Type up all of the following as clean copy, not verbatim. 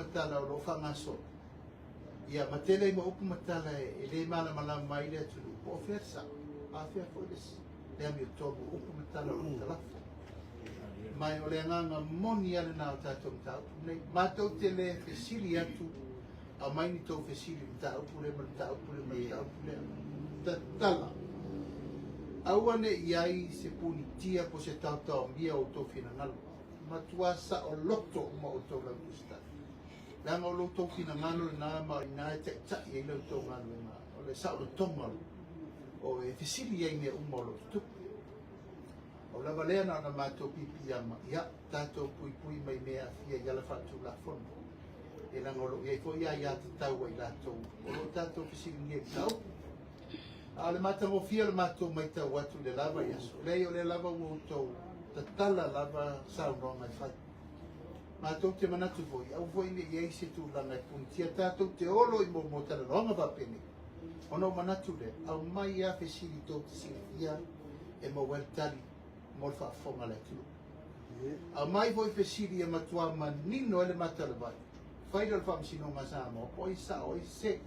ma tala o lo o faagasolo, ia, ma tele ai ma upu ma tala e le malamalama ai le atunuu po o fea le sao, a o fea foi le le amiotonu o upu ma tala o lo o talafo. Ma o le agaga moni lava lena o tatou mataupu nei. Matou te le fesili atu, aumai ni tou fesili i le mataupu lea ma le mataupu lea ma le mataupu lea. Tatala, aua ne i i ai se punitia po o se taotaomia o outou finagalo. Matua saoloto uma outou lautusitala. Leaga o lo outou finagalo lena ma o i ina e taitai ai la outou galuega, o le saolotoga o e fesili ai i mea uma o lo o tutupu. Pau lava lea na ona matou piipiiama, ia, tatou puipui mai mea e aafia i ala faaletulafono, e leaga o lo o i ai foi aiatatau a i latou o lo o tatou fesiligia i mataupu. A o le matagofie o le matou matau atu i le la vaiaso, leai o lea lava ua outou tatala lava saunoaga e fai. Matou te manatu foi, aua foi ne i i ai se tulaga e punitia tatou te olo i momo talanoaga faapenei. Ona ou manatu lea, aumai lava fesili tou te silafia e maua ai le tali mo le faafofoga a le atunuu. Aumai foi fesili e matua manino ai le matalavai, fai lea o le Faamasinoga a Samoa, po o ai sao, o ai sese.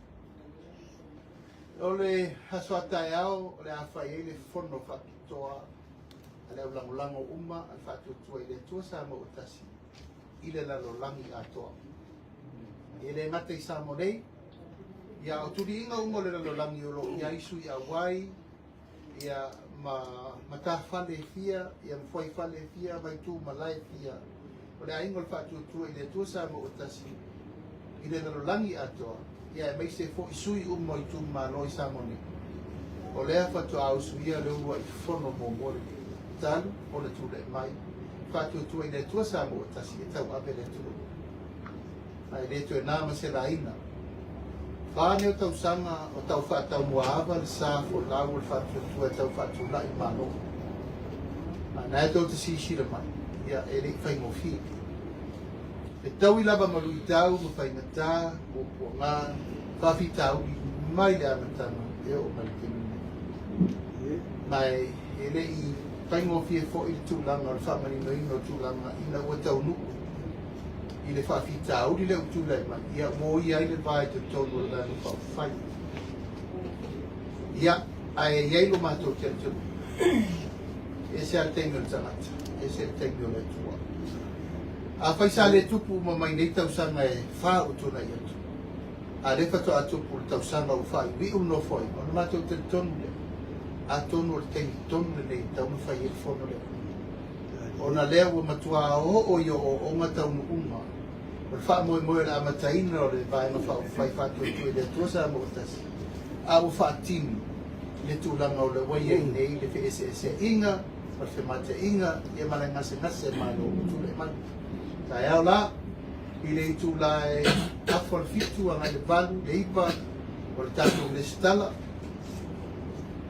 O le aso a taeao o le a fai ai le fono faapitoa a le au lagolago uma a le Faatuatua i le Atua Samoa ua Tasi i le lalolagi atoa. E le gata i Samoa nei, ia o tuliiga uma o le lalolagi o lo o i ai sui auai, ia ma matafale e fia, ia ma fuaifale e fia, ma itu malae e fia, o le aiga o le Faatuatua i le Atua Samoa ua Tasi i le lalolagi atoa, ia aemaise foi sui uma o itumalo i Samoa nei. O lea faatoa usuia le uluai fono muamua lenei, talu ona tulai mai Faatuatua i le Atua Samoa ua Tasi e tauave le atunuu. Ma e le toe na ma se laina. Fa nei o tausaga o tau faataumuaava le sa folau o le faatuatua e tau faatulai Malo. A na e tou te silasila mai, ia e le i faigofie. E taui lava ma luitau ma faigata, puapuaga, faafitauli mai le amataga e oo mai le taimi lenei. Ma e le i faigofie foi le tulaga o le faamaninoina o tulaga ina ua taunuu i le faafitauli lea ua tulai mai, ia ua oia ai le va i totonu o le Vaega Faaupufai. Ia, ae i ai lo matou talitonuga, e ese lava le taimi o le tagata, ese le taimi o le Atua. Afai sa le tupu uma mai nei tausaga e fa ua tuanai atu, a o lea faatoa tupu i le tausaga ua faaiuiu le Nofoaiga, ona matou talitonu lea, atonu o le taimi tonu lenei e tatau ona fai ai le fono lea. Ona lea ua matua oo i ooooga taunuuga o le faamoemoe o le amataina o le Vaega Faaupufai Faatuatua i le Atua Samoa ua Tasi, a ua faatino i le tulaga o le ua i ai nei le feeseeseaiga ma le femataiga ia ma le gasegase malo ua tulai mai. Taeao la, i le itula e afa o le fitu agai le valu, le iva o le tatou lesitala,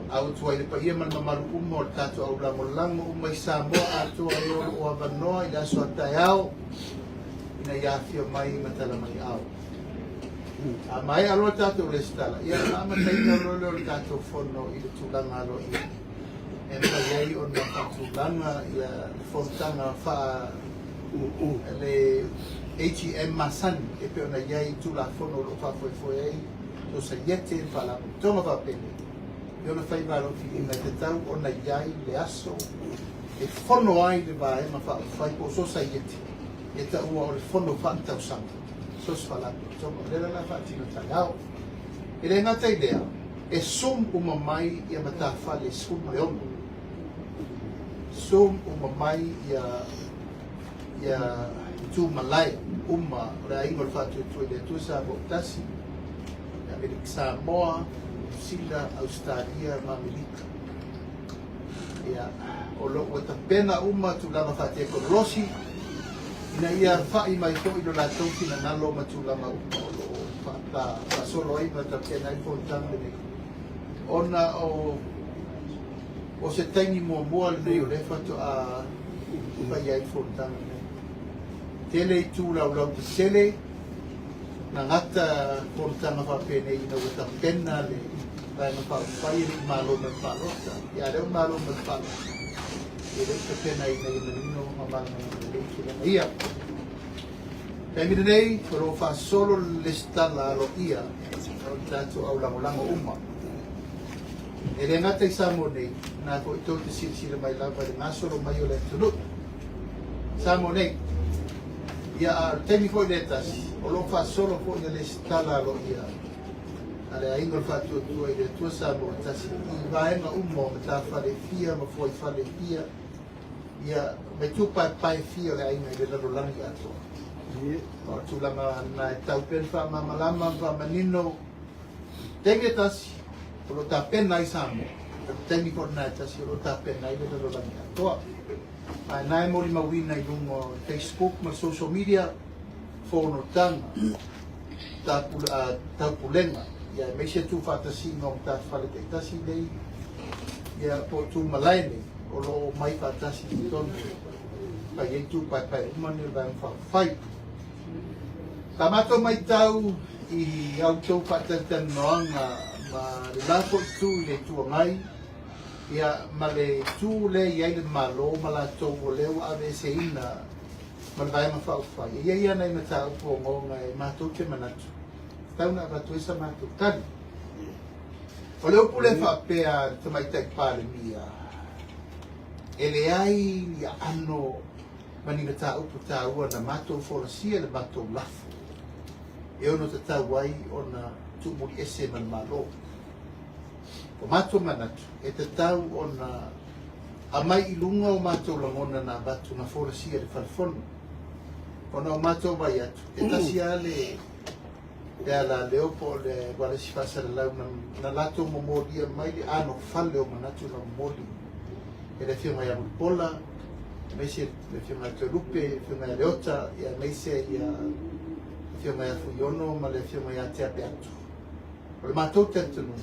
a ua tuai le paia ma le mamalu uma o le tatou au lagolago uma i Samoa atoa e o lo o avanoa i le aso a taeao ina ia afio mai ma tala mai ao. A maea loa le tatou lesitala, ia ona amataina loa lea o le tatou fono i le tulaga aloaia e mafai ai ona faatulaga ia le fonotaga faa le AGM masani e pei ona i ai i Tulafono o lo o faafoefoe ai Sosaiete ma Faalapotopotoga faapenei i ona faiva alofiina e tatau ona i ai le aso e fono ai le Vaega Faaupufai po o Sosaiete e taua o le Fono Faaletausaga so o se Faalapotopotoga. O lea la o le a faatino taeao. E le gata i lea, e sum uma mai ia matafale e 16. Sum uma mai ia ia itu malae uma o le aiga o le Faatuatua i le Atua Samoa ua Tasi, Amerika Samoa, Niu Sila, Ausetalia ma Amerika. Ia, o lo ua tapena uma tulaga faatekonolosi ina ia fa'i mai foi lo latou finagalo ma tulaga uma o lo o faasolo ai ma tapena ai le fonotaga lenei ona o o se taimi muamua lenei o lea faatoa fai ai le fonotaga lenei. Tele itu laulau tetele na gata fonotaga faapenei ina ua tapena le Vaega Faaupufai e le i malo mai le palota. Ia a o lea ua malo mai le palota, ia lea ua tapena ina ia manino ma malamalama lelei tulaga ia. Taimi lenei, o lo o faasolo le lesitala aloaia o le tatou aulagolago uma. E le gata i Samoa nei, na foi tou te silasila mai lava i le gasolo mai o le atunuu. Samoa nei, ia a o le taimi foi lea tasi, o lo o faasolo foi le lesitala aloaia a le Aiga o le Faatuatua i le Atua Samoa Tasi i vaega uma o matafale e fia ma fuaifale e fia, ia ma itu paepae e fia o le aiga i le lalolagi atoa. O le tulaga lena e tau pea le faamalamalama ma faamanino. Taimi e tasi, o lo o tapena ai Samoa, o le taimi foi lena e tasi o lo o tapena ai le lalolagi atoa. A e na e molimauina i luga o le Facebook ma le social media, fonotaga, taupulega, ia aemaise tuufaatasiga o matafale taitasi nei, ia po o tumalae nei, o lo o omai faatasi i totonu e fai ai tu paepae uma nei o le Vaega Faaupufai. Sa matou matau i a outou faatalatalanoaga ma le la foi itu i le Itu Agai, ia ma le itu lea e i ai le Malo ma latou o lea ua aveeseina ma le Vaega Faaupufai. E i ai lava nai mataupu ogaoga e matou te manatu, e tatau ona avatu ai sa matou tali. O le upu lea faapea a le Tamaitai Palemia, e leai ni aano ma ni mataupu taua na matou folasia i le matou lafo e ono tatau ai ona tuumuliese ma le Malo. O matou manatu, e tatau ona aumai i luga o matou lagona na avatu na folasia i le Fale Fono. Ona o matou vaai atu, e tasi lava le le alaleo po o le ualesi faasalalau na, na latou momolia mai le anofale o manatu na momoli e le Afioga ia Mulipola, aemaise le Afioga ia Toelupe, le Afioga ia Leota, ia aemaise ia le Afioga ia Fuiono ma le Afioga ia Tea Peato. O le matou talitonuga,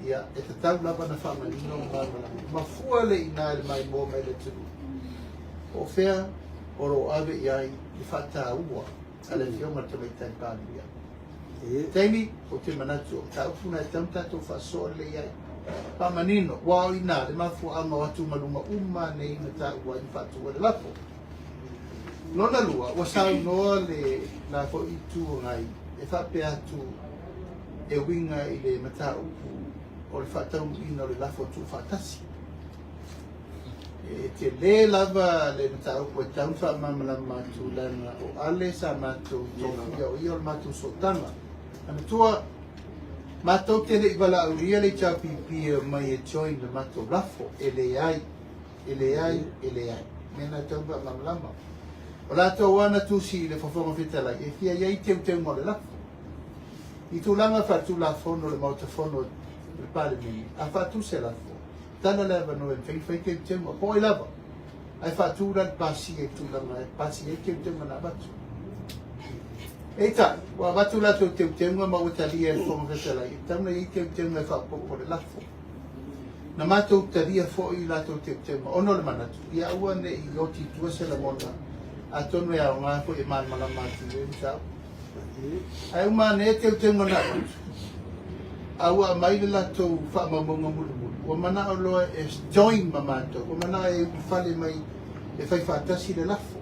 ia, e tatau lava ona faamanino ma malamalama. Mafua le iina i le maimoa mai le atunuu. Po o fea o lo o ave i ai le faataua a le Afioga i le Tamaitai Palemia. Taimi, ou te manatu o mataupu na e tatau ona tatou faasoa lelei ai. Faamanino, ua o i ina le mafuaaga o atugaluga uma nei na taua ai ma faatu ai le lafo. Lona lua, ua saunoa le la foi Itu Agai e faapea atu e uiga i le mataupu o le faataunuuina o le lafo tuufaatasi. E tele lava le mataupu e tatau ona faamalamalama atu leaga o Ale sa matou tofia o ia o le matou sootaga. Manatua, matou te le i valaaulia le HRPP e omai e join le matou lafo, e leai, e leai, e leai. O mea na e tatau ona faamalamalama. O latou lava na tusi i le Fofoga Fetalai e fia i ai teuteuga o le lafo. I tulaga faaletulafono o le Maota Fono o le Palemene, a faatu se lafo, tala le avanoa e mafai ona fai teuteuga, po o ai lava, ae faatu la le pasia i tulaga e pasia ai teuteuga na avatu. Peitai, ua avatu latou teuteuga ma ua talia e le Fofoga Fetalai, e tatau ona i ai teuteuga e faaopoopo i le lafo. Na matou talia foi latou teuteuga ona o le manatu, ia aua ne i oti i tua se lagona, atonu e aoga foi e malamalama atili ai le mataupu. Ae uma ane teuteuga na avatu, a ua aumai le latou faamaumauga mulimuli, ua manao loa e join ma matou, ua manao e ulufale mai e fai faatasi le lafo.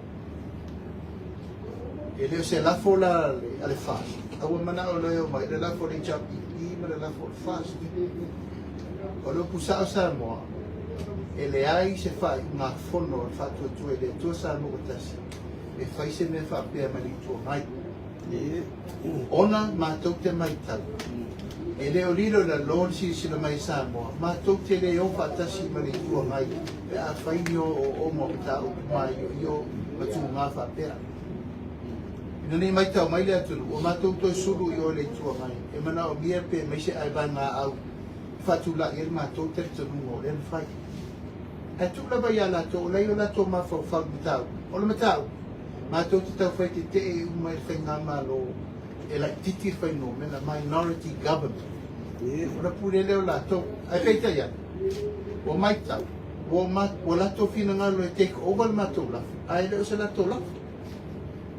E le o se lafo la a le FAST, a ua manao loa e omai le lafo a le HRPP ma le lafo a le FAST. O le upu sao Samoa, e leai se faaiugafono a le Faatuatua i le Atua Samoa ua Tasi e fai se mea faapea mai le Itu Agai. Ona matou te matau, e le o lilo i lalo le silasila mai a Samoa, matou te le o faatasi ma le Itu Agai pe a fai ni ooooga o mataupu maioio ma tuga faapea. Ina ne i matau mai le atunuu, ua matou toe sulu i o i le Itu Agai, e manaomia pe aumai se vaegaau e faatulai ai le matou talitonuga o lea na fai. Ae tuu lava ia latou, o la e i o latou mafaufau i le mataupu. O le mataupu, matou te tau fai tetee uma i le faigamalo e laitiiti le fuainumera, minority government. Ona pule lea o latou. Ae peitai ane, ua matau, ua, ua latou finagalo e take over le matou lafo, ae le o se latou lafo.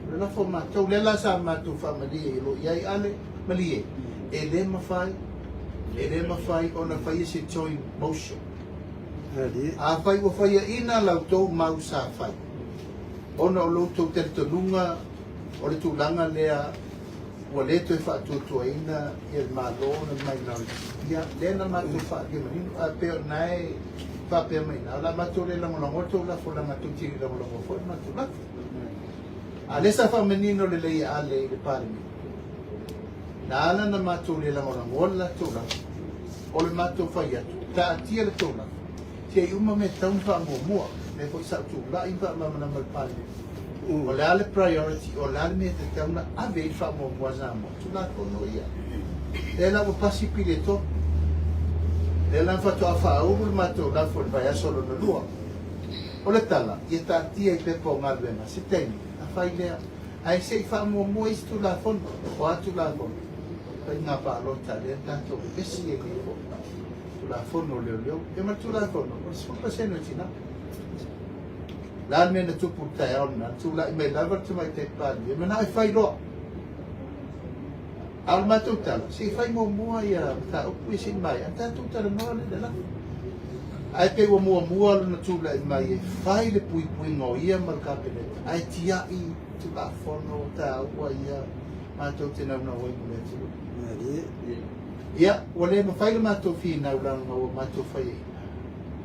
O le lafo a matou, lea la sa matou faamalie o lo o i ai Ale, malie, e le mafai, e le mafai ona faia se joint motion. Afai ua faiaina la outou mau sa fai, ona o lo outou talitonuga O le tulaga lea ua le toe faatuatuaina ia le Malo ona minority, ia lea na matou faaalia manino, ae pei o lena e faapea mai ina, o le a matou le lagolagoa le tou lafo leaga tou te le i lagolagoa foi le matou lafo. A o lea sa faamanino lelei e Ale i le Palemene, na ala ona matou le lagolagoa le latou lafo, o le matou fai atu, taatia le tou lafo, se i uma mea e tatau ona faamuamua. O lea foi sa ou tulai ma faamalamalama i le Palemene, o le a le priority, o le a le mea e tatau ona ave i ai le faamuamua a Samoa, Tulafono ia. Lea la ua pasi pili e tolu. Lea la faatoa faaulu le matou lafo i le vaiaso lona lua. O le tala, ia taatia i pepa o galuega se taimi ona fai lea, ae se i faamuamua isi Tulafono. O a Tulafono? Faiga palota lea na tatou vevesi ai nei foi. Tulafono o Leoleo. Ia ma le Tulafono, o le 10% o tina. O le a le mea na tupu i le taeao lena? Na tulai mai lava le Tamaitai Palemia, manao e fai loa. A o le matou tala, se i fai muamua ia mataupu ia se i maea, ona tatou talanoa lea i le lafo. Ae pei ua muamua lona tulai mai e fai le puipuiga o ia ma le Kapeneta, ae tiai Tulafono taua ia matou te naunau ai mo le atunuu. Ia, ua le mafai le matou finau leaga ua matou faiaina.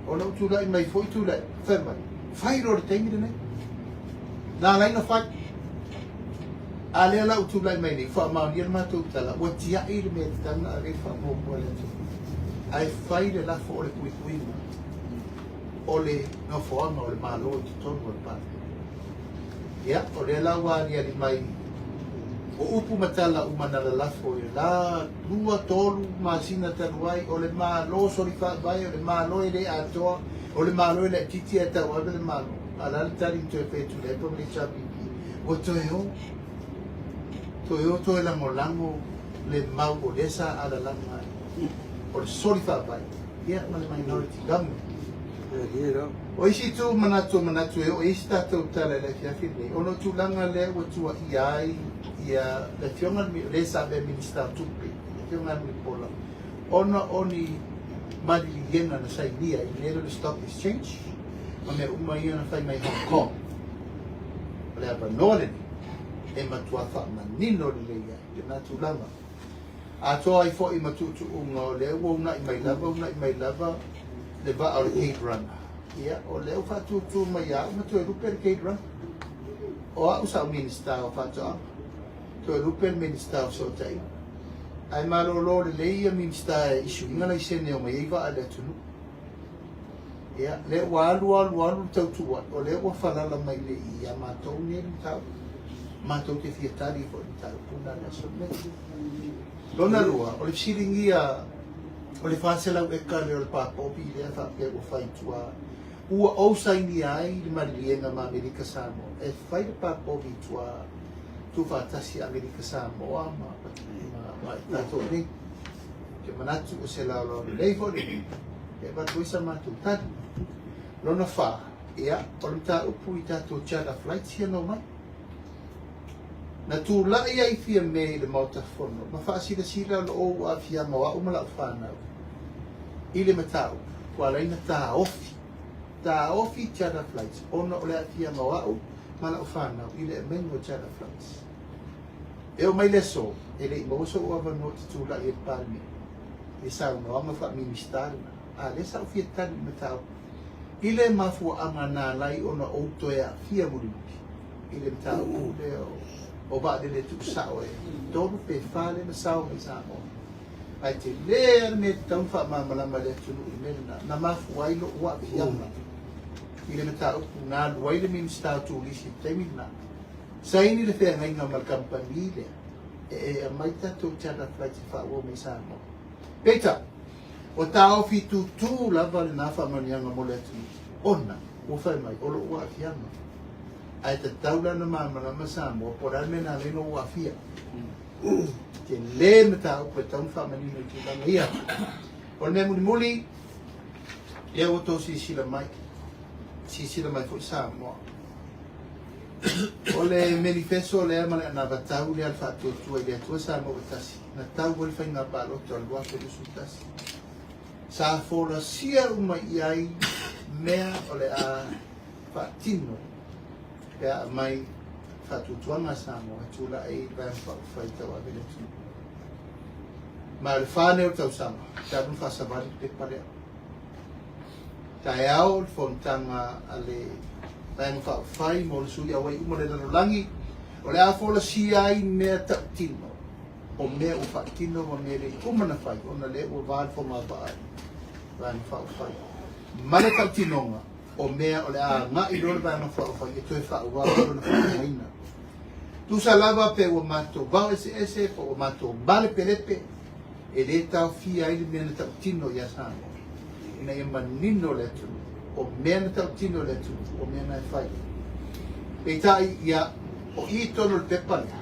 O lou tulai mai foi tulai, fai mai, fai loa i le taimi lenei. Na ala ai ona fai. A lea la ua tulai mai nei, faamaonia le matou tala, ua tiai le mea e tatau ona ave i ai le faamuamua a le atunuu, ae fai le lafo o le puipuiga o le nofoaga o le Malo i totonu o le Palemene. Ia, o lea la ua aliali mai o upu ma tala uma na lalafo i la 2, 3 masina talu ai, o le Malo soli faavae, o le Malo e le atoa, o le Malo e laitiiti ae tauave le Malo. A o le a le tali na toe fai atu i le Apple ma le HRPP? Ua toe o, toe o toe lagolago le mau o lea sa alalaga ai, o le soli faavae, ia ma le minority government. O isi itu manatu o manatu e oo i ai se tatou tala i le afiafi lenei, ona o tulaga lea ua tuuaia ai ia le afioga i le sa avea Minisita o Tupe, le afioga ia Mulipola, ona o ni maliliega na sainia i le mea lea o le Stock Exchange ma mea uma ia na fai mai Hong Kong. O le avanoa lenei e matua faamanino lelei ai lena tulaga. Atoa ai foi ma tuutuuga o lea ua uunai mai lava, uunai mai lava le vaa o le Cape Runner. Ia, o lea ua faatūtū mai ia au ma Toelupe le Cape Runner. O au sa ou Minisita o Faatoaga, Toelupe le Minisita o Fesootaiga. Ae malolo lelei ia Minisita e issue ina laisene e omai ai vaa i le atunuu. Ia, lea ua alu alu alu le tautuuai, o lea ua falala mai nei ia matou nei le mataupu. Matou te fia tali foi i le mataupu lena i le aso lenei. Lona lua, o le fesiligia o le 400 eka lea o le papovi lea faapea ua fai i tua, ua ou sainia ai le maliliega ma Amerika Samoa e fai le papovi i tua tuufaatasi Amerika Samoa ma, ma, ma tatou nei. Ou te manatu o se laolao lelei foi lenei e avatu ai sa matou tali. Lona fa, ia, o le mataupu i tatou charter flights ia na omai. Na tulai ai Fiame i le Maota Fono ma faasilasila lo ou aafiaga o au ma lau fanau i le mataupu ua ala ai ona taofi, taofi charter flights ona o le aafiaga o au ma lau fanau i le aumaiga o charter flights. E oo mai le aso, e le i maua sou avanoa ou te tulai ai i le Palemene i le saunoaga faa-Minisita lena, a o lea sa ou fia tali i le mataupu i le mafuaaga na ala ai ona ou toe aafia mulimuli i le mataupu lea o vaalele tuusao e 3 pe 4 lea na sao mai i Samoa. Ae tele lava le mea e tatau ona faamalamalama e le atunuu i le mea lena na mafua ai lou aafiaga i le mataupu na alu ai le Minisita o Turisi i le taimi lena. Saini le feagaiga ma le kamupani lea e aumai tatou charter flights e faaauau mai i Samoa. Peitai, ua taofi tūtū lava lena faamanuiaga mo le atunuu ona ua fai mai o lou aafiaga. Ae tatau la ona malamalama Samoa po o le a le mea na ala ai ona ou aafia. Tele le mataupu e tatau ona faamanino i tulaga ia. O le mea mulimuli, lea ua outou silasila mai, silasila mai foi Samoa. O le menifeso lea ma le anavatau lea a le Faatuatua i le Atua Samoa ua Tasi, na tau ai le faiga palota o le 2021. Sa folasia uma i ai mea o le a faatino pe a aumai. faatuatuaga a Samoa e tulai ai le Vaega Faaupufai e tauave le atunuu. Ma o le fa lenei o tausaga talu ona faasavali le pepa lea. Taeao le fonotaga a le Vaega Faaupufai mo le sui auai uma o le lalolagi, o le a folasia ai mea tautino o mea ua faatino ma mea e le i uma ona fai ona lea ua va le fogavaa i le Vaega Faaupufai ma le tautinoga o mea o le a agai loa le Vaega Faaupufai e toe faaauau ai lona faatinoina. Tusa lava pe ua matou vao eseese po ua matou malepelepe, e le taofia ai le mea na tautino ia Samoa ina ia manino le atunuu, o mea na tautino i le atunuu, o mea na e fai. Peitai, ia, o i tonu o le pepa lea,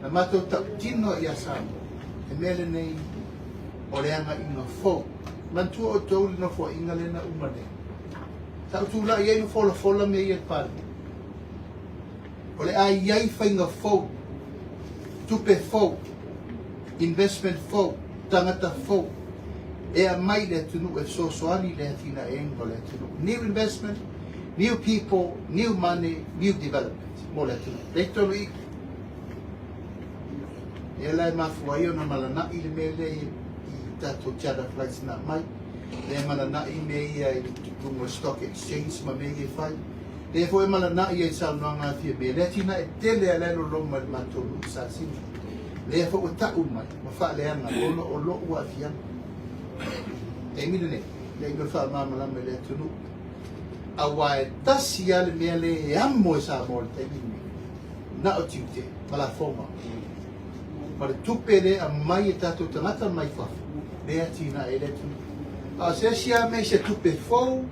na matou tautino ia Samoa, le mea lenei o le agaiga fou. Manatua outou le nofoaiga lea na uma nei. Sa ou tulai ai ma folafola mea ia i le Palemene. O le a i ai faiga fou, tupe fou, investment fou, tagata fou e aumai i le atunuu e fesoasoani i le atinaeina o le atunuu. New investment, new people, new money, new development mo le atunuu. Lea i totonu i i. Lea la e mafua ai ona malanai le mea lea i tatou charter flights na aumai. Lea e malanai mea ia i luga o stock exchange ma mea ia e fai. Lea foi e malanai ai saunoaga a Fiame, le atinae tele a la e loloma i le matou nuu i Sasina. Lea foi ua tau mai ma faaleaga ona o lou aafiaga. Taimi lenei, lea i le faamalamalama i le atunuu. Aua e tasi lava le mea lea e amo e Samoa i le taimi lenei, na o tiute ma lafoga. Ma le tupe lea e aumai e tatou tagata mai fafo, lea e atinae ai le atunuu. A o se isi lava mea i se tupe fou,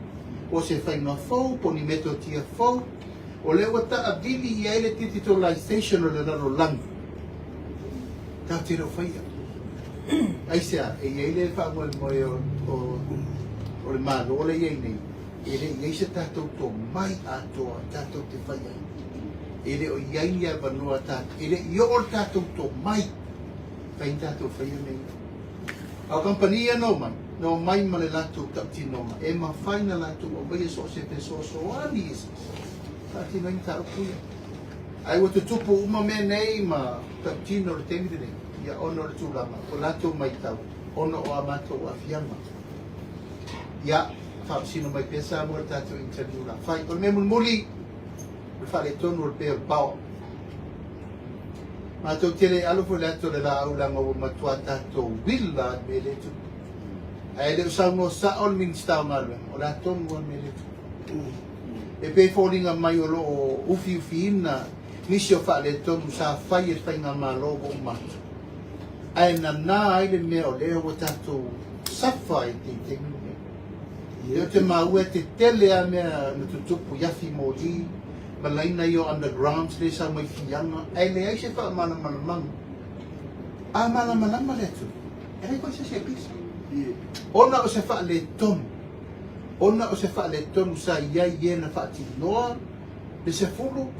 po o se faiga fou, po o ni metotia fou, o lea ua taavili i ai le digitalization o le lalolagi, tatou te le o faia. Aisea? E i ai le faamoemoe o, o, o le Malo lea e i ai nei, e le i ai se tatou tomai atoa tatou te fai ai. E le o i ai ni avanoa tatou, e le i oo le tatou tomai fai ni tatou faia mea ia. A o kamupani ia na omai, na omai ma le latou tautinoga e mafai na latou aumaia so o se fesoasoani eseese e faatino ai mataupu ia. Ae ua tutupu uma mea nei ma tautino i le taimi lenei, ia ona o le tulaga ua latou maitau ona o a matou aafiaga. Ia, faamasino mai pea Samoa i le tatou interview la fai. O le mea mulimuli, o le faaletonu o le pea o le paoa. Matou te le alo foi le ata o le laau leaga ua matua tatou uila i le mea lea e tupu. Ae le o saunoa sao le Minisita o Galuega, o le a tonu lava le mea lea e tupu. E pei e foliga mai o lo o ufiufiina nisi o faaletonu sa fai e le faigamalo ua uma atu, ae nana ai le mea o lea ua tatou safa ai i le taimi lenei. Lea ou te maua e tetele lava mea na tutupu i afi moli ma laina ia o undergrounds lea e sau mai Fiaga ae leai se faamalamalamaga. A malamalama le atunuu, e leai foi se isi e pisa. Ona o se faaletonu, ona o se faaletonu sa i ai i e na faatinoa le 10,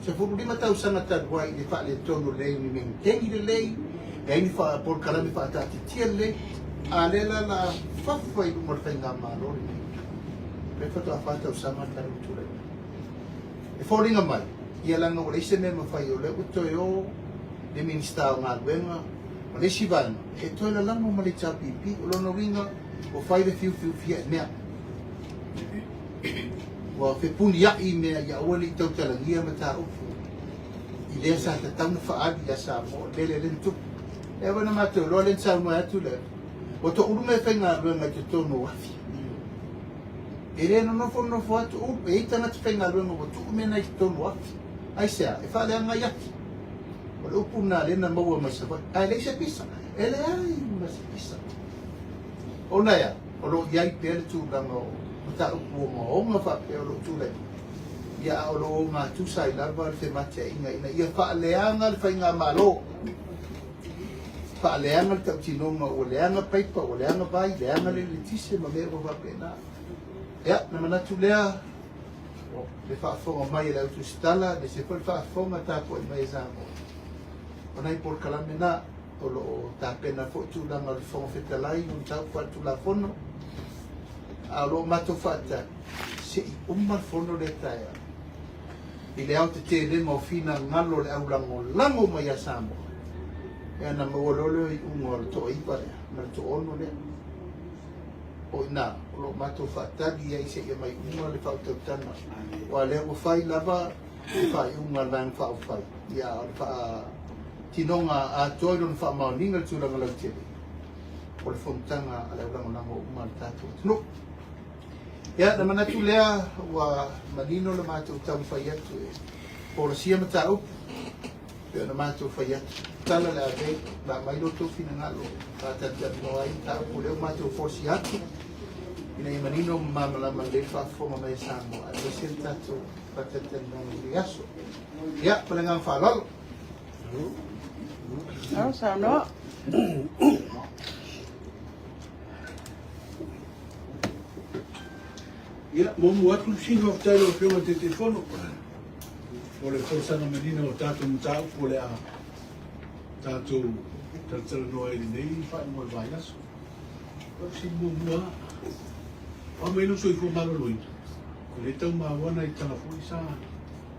15 tausaga talu ai i le faaletonu leai ni meniteni lelei, leai ni polokalame faataatitia lelei, a lea la la fafa i luma o le faigamalo lenei. Lea faatoa 4 tausaga talu ona tulai mai. E foliga mai, ia leaga ua leai se mea e mafai, o lea ua toe o le Minisita o Galuega ma le isi vaega e toe lalago ma le HRPP. O lona uiga, ua fai le fiufiufia i mea. Ua fepuniai mea ia aua ne i tautalagia mataupu i lea sa tatau ona faaali ia Samoa, o le mea lea lea na tupu. Lea foi na matou iloa lea na saunoa atu le ua toulu mea faigaluega i totonu o afi. E le nonofo nonofo atu ulu, e i ai tagata faigaluega ua tuu mea na i totonu o afi. Aisea? E faaleaga ai afi. O le upu lena lea na maua mai Savaii. Ae leai se pisa. E leai ma se pisa. Ona e a? O lo o i ai pea le tulaga o mataupu ogaoga faapea o lo o tulai mai. Ia, a o lo o ogatusa ai lava le femataiga ina ia faaleaga le faigamalo, faaleaga le tautinoga ua leaga paipa, ua leaga vai, leaga le eletise ma mea uma faapena. Ia, na manatu lea, le faafofoga mai a le au tusitala, aemaise foi le faafofoga tapuai mai a Samoa. O nai polokalame na, o lo o tapena foi tulaga o le Fofoga Fetalai ma mataupu faaletulafono, a o lo o matou faatali, se i uma le fono lea taeao. I le aotetelega o finagalo o le aulagolago mai ia Samoa, ia ona maua loa lea o iuga o le toaiva lea ma le toaono lea. O i ina o lo o matou faatali ai seia mai uma le faautautaga, aua o lea ua fai lava le faaiuga a le Vaega Faaupufai, ia a o le faatinoga atoa i lona faamaoniga i le tulaga lautele, o le fonotaga a le aulagolago uma a le tatou atunuu. Ia, na manatu lea ua manino le matou taumafai atu e folasia mataupu pei ona matou fai atu. Tala le avei, ma aumai lo outou finagalo faatalatalanoa ai mataupu lea ua matou folasia atu ina ia manino ma malamalama lelei le faafofoga mai a Samoa aemaise le tatou faatalatalanoaga i lenei aso. Ia, ma le agaga faaaloalo. Malo saunoa. Ia, muamua atu le fesili faafetai i lau Afioga i le Taitaifono mo le folasaga manino o tatou mataupu o le a tatou talatalanoa ai i lenei faaiuga o le vaiaso. O le fesili muamua lava, o a mai lou soifua maloloina? O lea e tau maua nai tala foi sa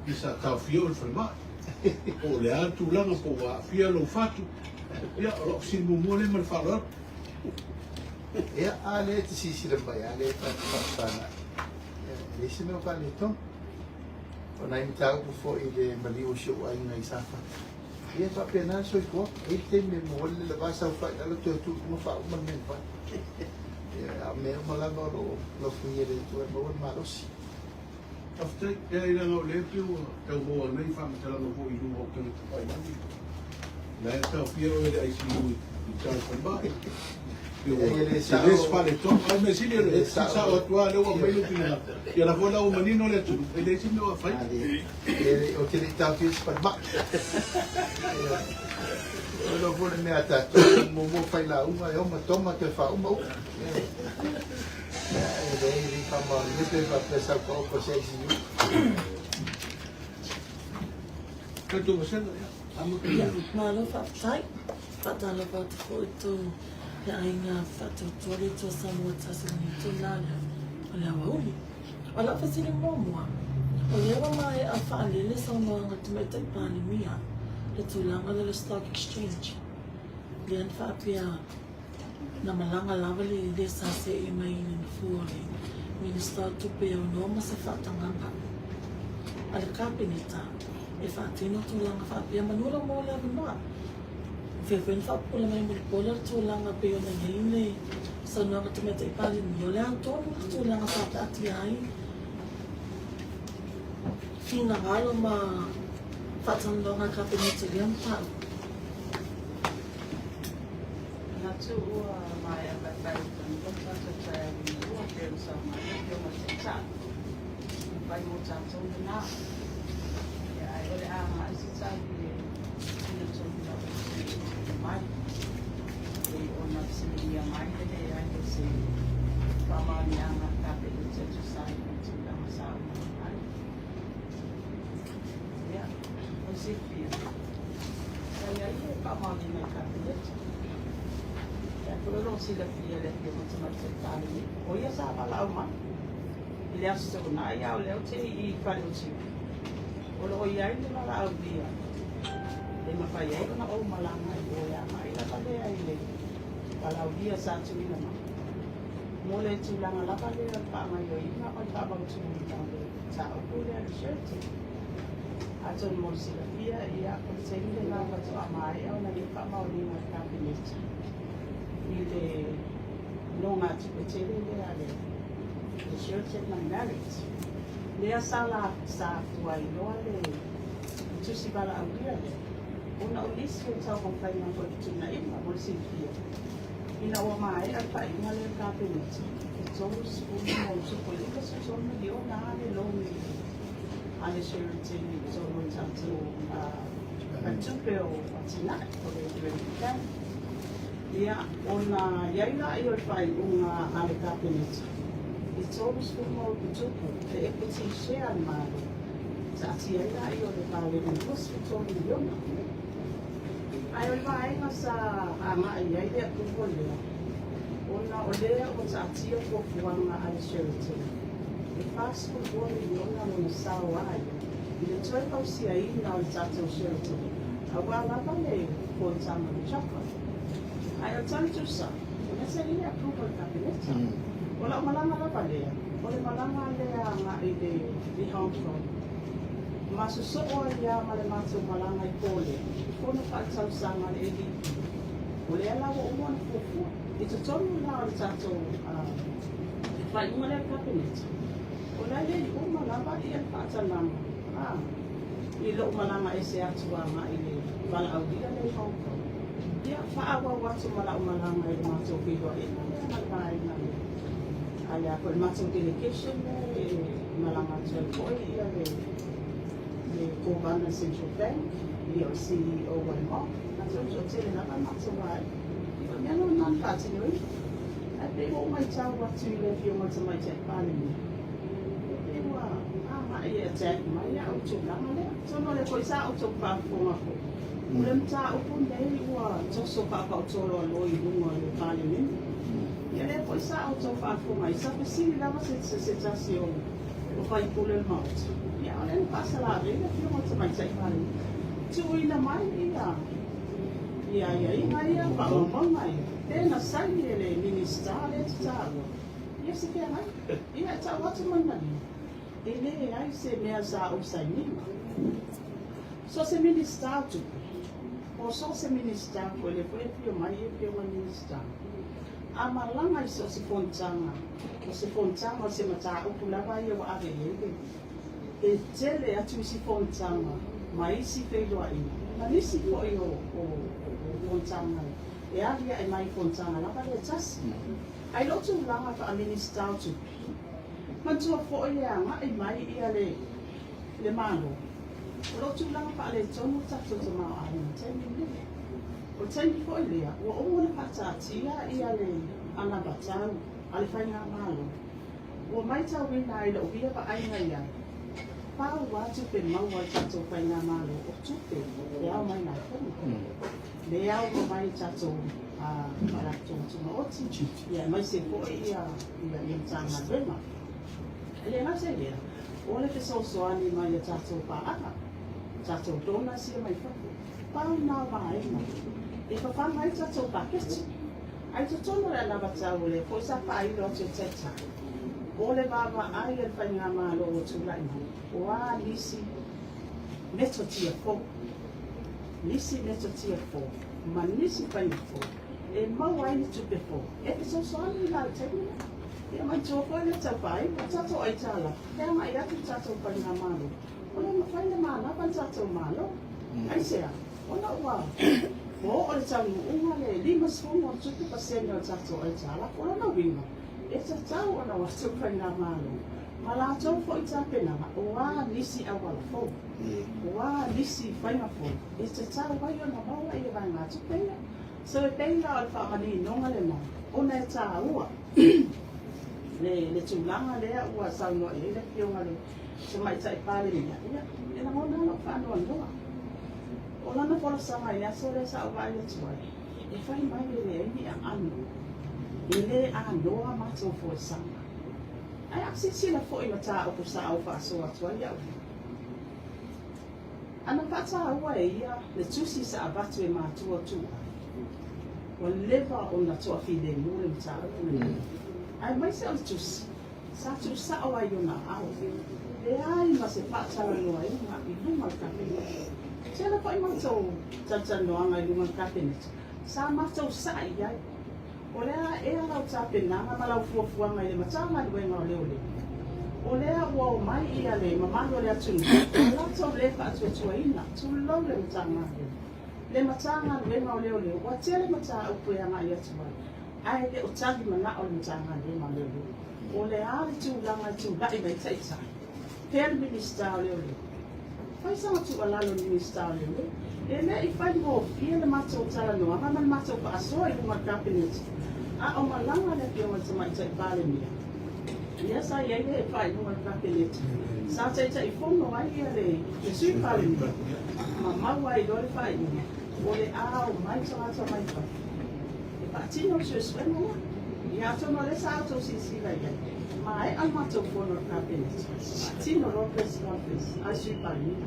i sa taofia oe i le falemai. Po o le a le tulaga, po ua aafia lou fatu. Ia, o lau fesili muamua lea ma le faaaloalo. Ia, a lea e te silasila mai, a lea e ta te faafesagai. Ia, e leai se mea o faaletonu. O nai mataupu foi i le maliu o si ou aiga i Safata. Ia, e faapena le soifua. E i ai le taimi e momoli le lava saofai i lalo toe tu i luga faauma le mea na fai. Ia, a o mea uma lava o lo o alofagia e le Atua e maua le malosi. Faafetai. Leai, leaga o lea e pei ua tau maua nei faamatalaga foi i luga o upega tafailagi. O la e taofia oe e le ICU i uta i le falemai. E le se faaletonu. Ae mea sili o le sao atu lava lea ua aumai lou finagalo. Ia la foi la ua manino le atunuu, e leai se mea o afaina. Ou te le i taofia se falemai. O le foi le mea a tatou, muamua fai lauga, e oma toma toe faauma upu. E leai, e le i faamaonia pe faapea sau ka oka o se ICU. Tatou vasega, ia. Amata. Ia, malo faafetai. Faatalofa atu foi i tou le aiga faatuatua le Atua Samoa tasi i lenei itula o le aoauli. O lau fesili muamua, o lea ua maea faalele saunoaga a le Tamaitai Palemia le tulaga lea o le Stock Exchange, lea na faapea na malaga lava le le sa seei mai i le nofoa o le Minisita o Tupe e aunoa ma se faatagaga a le Kapeneta e faatino tulaga faapea manu la mo le avanoa. O fea foi na faapupula mai mulipola le tulaga pei ona i ai le saunoaga Tamaitai Palemia, o le a tonu le tulaga sa taatia ai finagalo ma faatalanoaga a le Kapeneta i lea mataupu. Manatu ua maea paepae o tonu tatou taeao muamua pei ona saunoa ai le Afioga i le Taitai. Fai mo tatou lena. Ia, ae o le a agai se tali i le tuuina tonu lava i le sui usufono tuuina mai. E ona fesiligia mai le leai o se faamaoniaga a le Kapeneta e tusa ai ma le tulaga sa uma ai. Ia, mo le silafia, sa i ai le faamaoniga i le Kapeneta. Ia foi o lo o silafia e le Afioga i le Tamaitai Palemia, o ia sa valaau mai i le Aso Toonai, a o lea ou te i i fale o Tiute, o lo o i ai le valaaulia e mafai ai ona ou malaga i o e agai lava lea i le valaaulia sa tuuina mai mo le tulaga lava lea o le faagaoioiga ma le faamautuina o le mataupu lea le Sheraton. Atonu mo le silafia, ia, o le taimi lena faatoa maea ona i ai faamaoniga a le Kapeneta i le nogatupe tele lea a le Sheraton ma le Marriott, lea sa la sa afua ai loa le tusi valaaulia lea, ona o nisi o taumafaiga foi i fetuunaiga. Mo le silafia, ina ua maea le faaiuga lea a le Kapeneta, e $33 miliona lava le loan a le Sheraton i totonu o le tatou faletupe o atinae o le Development Bank. Ia, ona i ai lea o le faaiuga a le Kapeneta i 30+ le equity share a le Malo, taatia ai lea o le paleni $23 miliona. Ae o le vaega sa agai i ai le approval lea, ona o lea ua taatia fuafuaga a le Sheraton e $42 miliona lona sao a ia. i le toe fausiaina o le tatou Sheraton aua lava le fonotaga o le CHOGM. Ae o le tali tusa, o lea sa i ai le approval a le Kapeneta. O lau malaga lava lea, o le malaga lea agai i Hong Kong. Ma sosoo ai lava ma le matou malaga i Korea i fono faaletausaga a le ADB. O lea la ua uma ona fuafua i totonu la o le tatou faaiuga lea a le Kapeneta. O la e le i uma lava le faatalaga i lou malaga ese atu agai i le valaaulia lea i Hong Kong. Ia, faaauau atu ma lau malaga i le matou feiloaiga lea ma le vaega a le a foi le matou delegation lea e malaga atu ai foi ia le Kovana Central Bank, ia o le CEO a le MOF, matou toatele lava matou vaega. Ia, o le mea lena na faatinoina. Ae pei ua ou matau atu i le Afioga i le Tamaitai Palemia, e pei ua agai e attack mai au i tulaga lea. Atonu o lea foi sa outou faafofoga foi, o le mataupu lenei ua toso faapautoloaloi i luga o le Palemene. Ia lea foi sa outou faafofoga ai, sa fesili lava se tasi o sui usufono o le Maota, ia o lea na faasalavei le Afioga i le Tamaitai Palemia, tuuina mai ia aiaiga ia, faamaumauga ia, pe na saini e le Minisita lea e te taua, ia se feagai. Ia e tau atu mai manino, e leai se mea sa ou sainina. So o se Minisita o Tupe, po so o se Minisita foi, lea foi e afio mai le Afioga i le Minisita, a malaga i so o se fonotaga, o se fonotaga o se mataupu lava ia ua ave i ai le, e tele atu isi fonotaga ma isi feiloaiga, ma nisi foi o fonotaga e aliae mai i fonotaga lava lea e tasi. Ae i lou tulaga faa-Minisita o Tupe, manatua foi e agai mai le Malo, o lou tulaga faaletonu le tatou tamaoaiga i le taimi lenei. O le taimi foi lea, ua uma ona faataatia le anavatau a le Faigamalo. Ua matauina ai lou ia vaaiga i ai, pau lava tupe maua a le tatou Faigamalo o tupe e ao mai lafoga, le ao mai i tatou Faalapotopotoga Tumaoti, aemaise foi Matagaluega. E le gata i lea, o le fesoasoani mai a tatou paaga, tatou donors ia mai fafo, pau na o vaega e fafaga ai tatou paketi. Ae i totonu o le anavatau o lea foi sa faailo atu e Taitai, o le vaavaai a le Faigamalo ua tulai mai, o a nisi metotia fou, nisi metotia fou ma nisi faiga fou e maua ai ni tupe fou e fesoasoani la i le taimi lea. Ia manatua foi le tau faailo, o tatou aitalafu, e agai atu le tatou Faigamalo, o le mafai ona manava le tatou Malo. Aisea? Ona ua oo le taunuuga le 57% o le tatou aitalafu. O lona uiga, e tatau ona o atu le Faigamalo ma latou foi tapenaga o a nisi auala fou, o a nisi faiga fou e tatau ai ona maua ia vaegatupe ia. So e pei la o le faamaninoga lena ona e taua le tulaga lea ua saunoa i ai le Afioga i le Tamaitai Palemia. Ia, e lagona lava lou faanoanoa. O lana folasaga i le aso lea sa ou vaai atu ai, e fai mai e leai ni aano, e le anoa matou folasaga. Ae a silasila foi i mataupu sa ou faasoa atu ai au ia, ana faataua e ia le tusi sa avatu e matua tuai, ua leva ona toafilemu le mataupu lenei. Aemaise o le tusi sa tuusao ai i ona aao, leai ma se faatalanoaina i luma o le Kapeneta. Tele foi matou talatalanoaga i luma o le Kapeneta, sa matou sa'i i ai. O le a ea lau tapenaga ma lau fuafuaga i le Matagaluega o Leoleo? O lea ua omai ia le mamalu o le atunuu ua latou le faatuatuaina, tulou le Matagaluega. Le Matagaluega o Leoleo ua tele mataupu e agai atu ai, ae le o tali manao le Matagaluega o Leoleo. O le a le tulaga e tulai mai ai Taitai? Fea le Minisita o Leoleo? Fai sana tuualalo i le Minisita o Leoleo. E le i faigofie le matou talanoaga ma le matou faasoa i luga o le Kapeneta, a o malaga le Afioga i le Tamaitai Palemia, lea sa i ai le faaiuga a le Kapeneta, sa Taitaifono ai le Sui Palemia ma maua ai loa le faaiuga, o le a omai tagata mai fafo e faatino le suesuega lea. Ia atonu o lea sa outou silasila i ai. Maea le matou fono a le Kapeneta, faatino loa press conference a le Sui Palemia.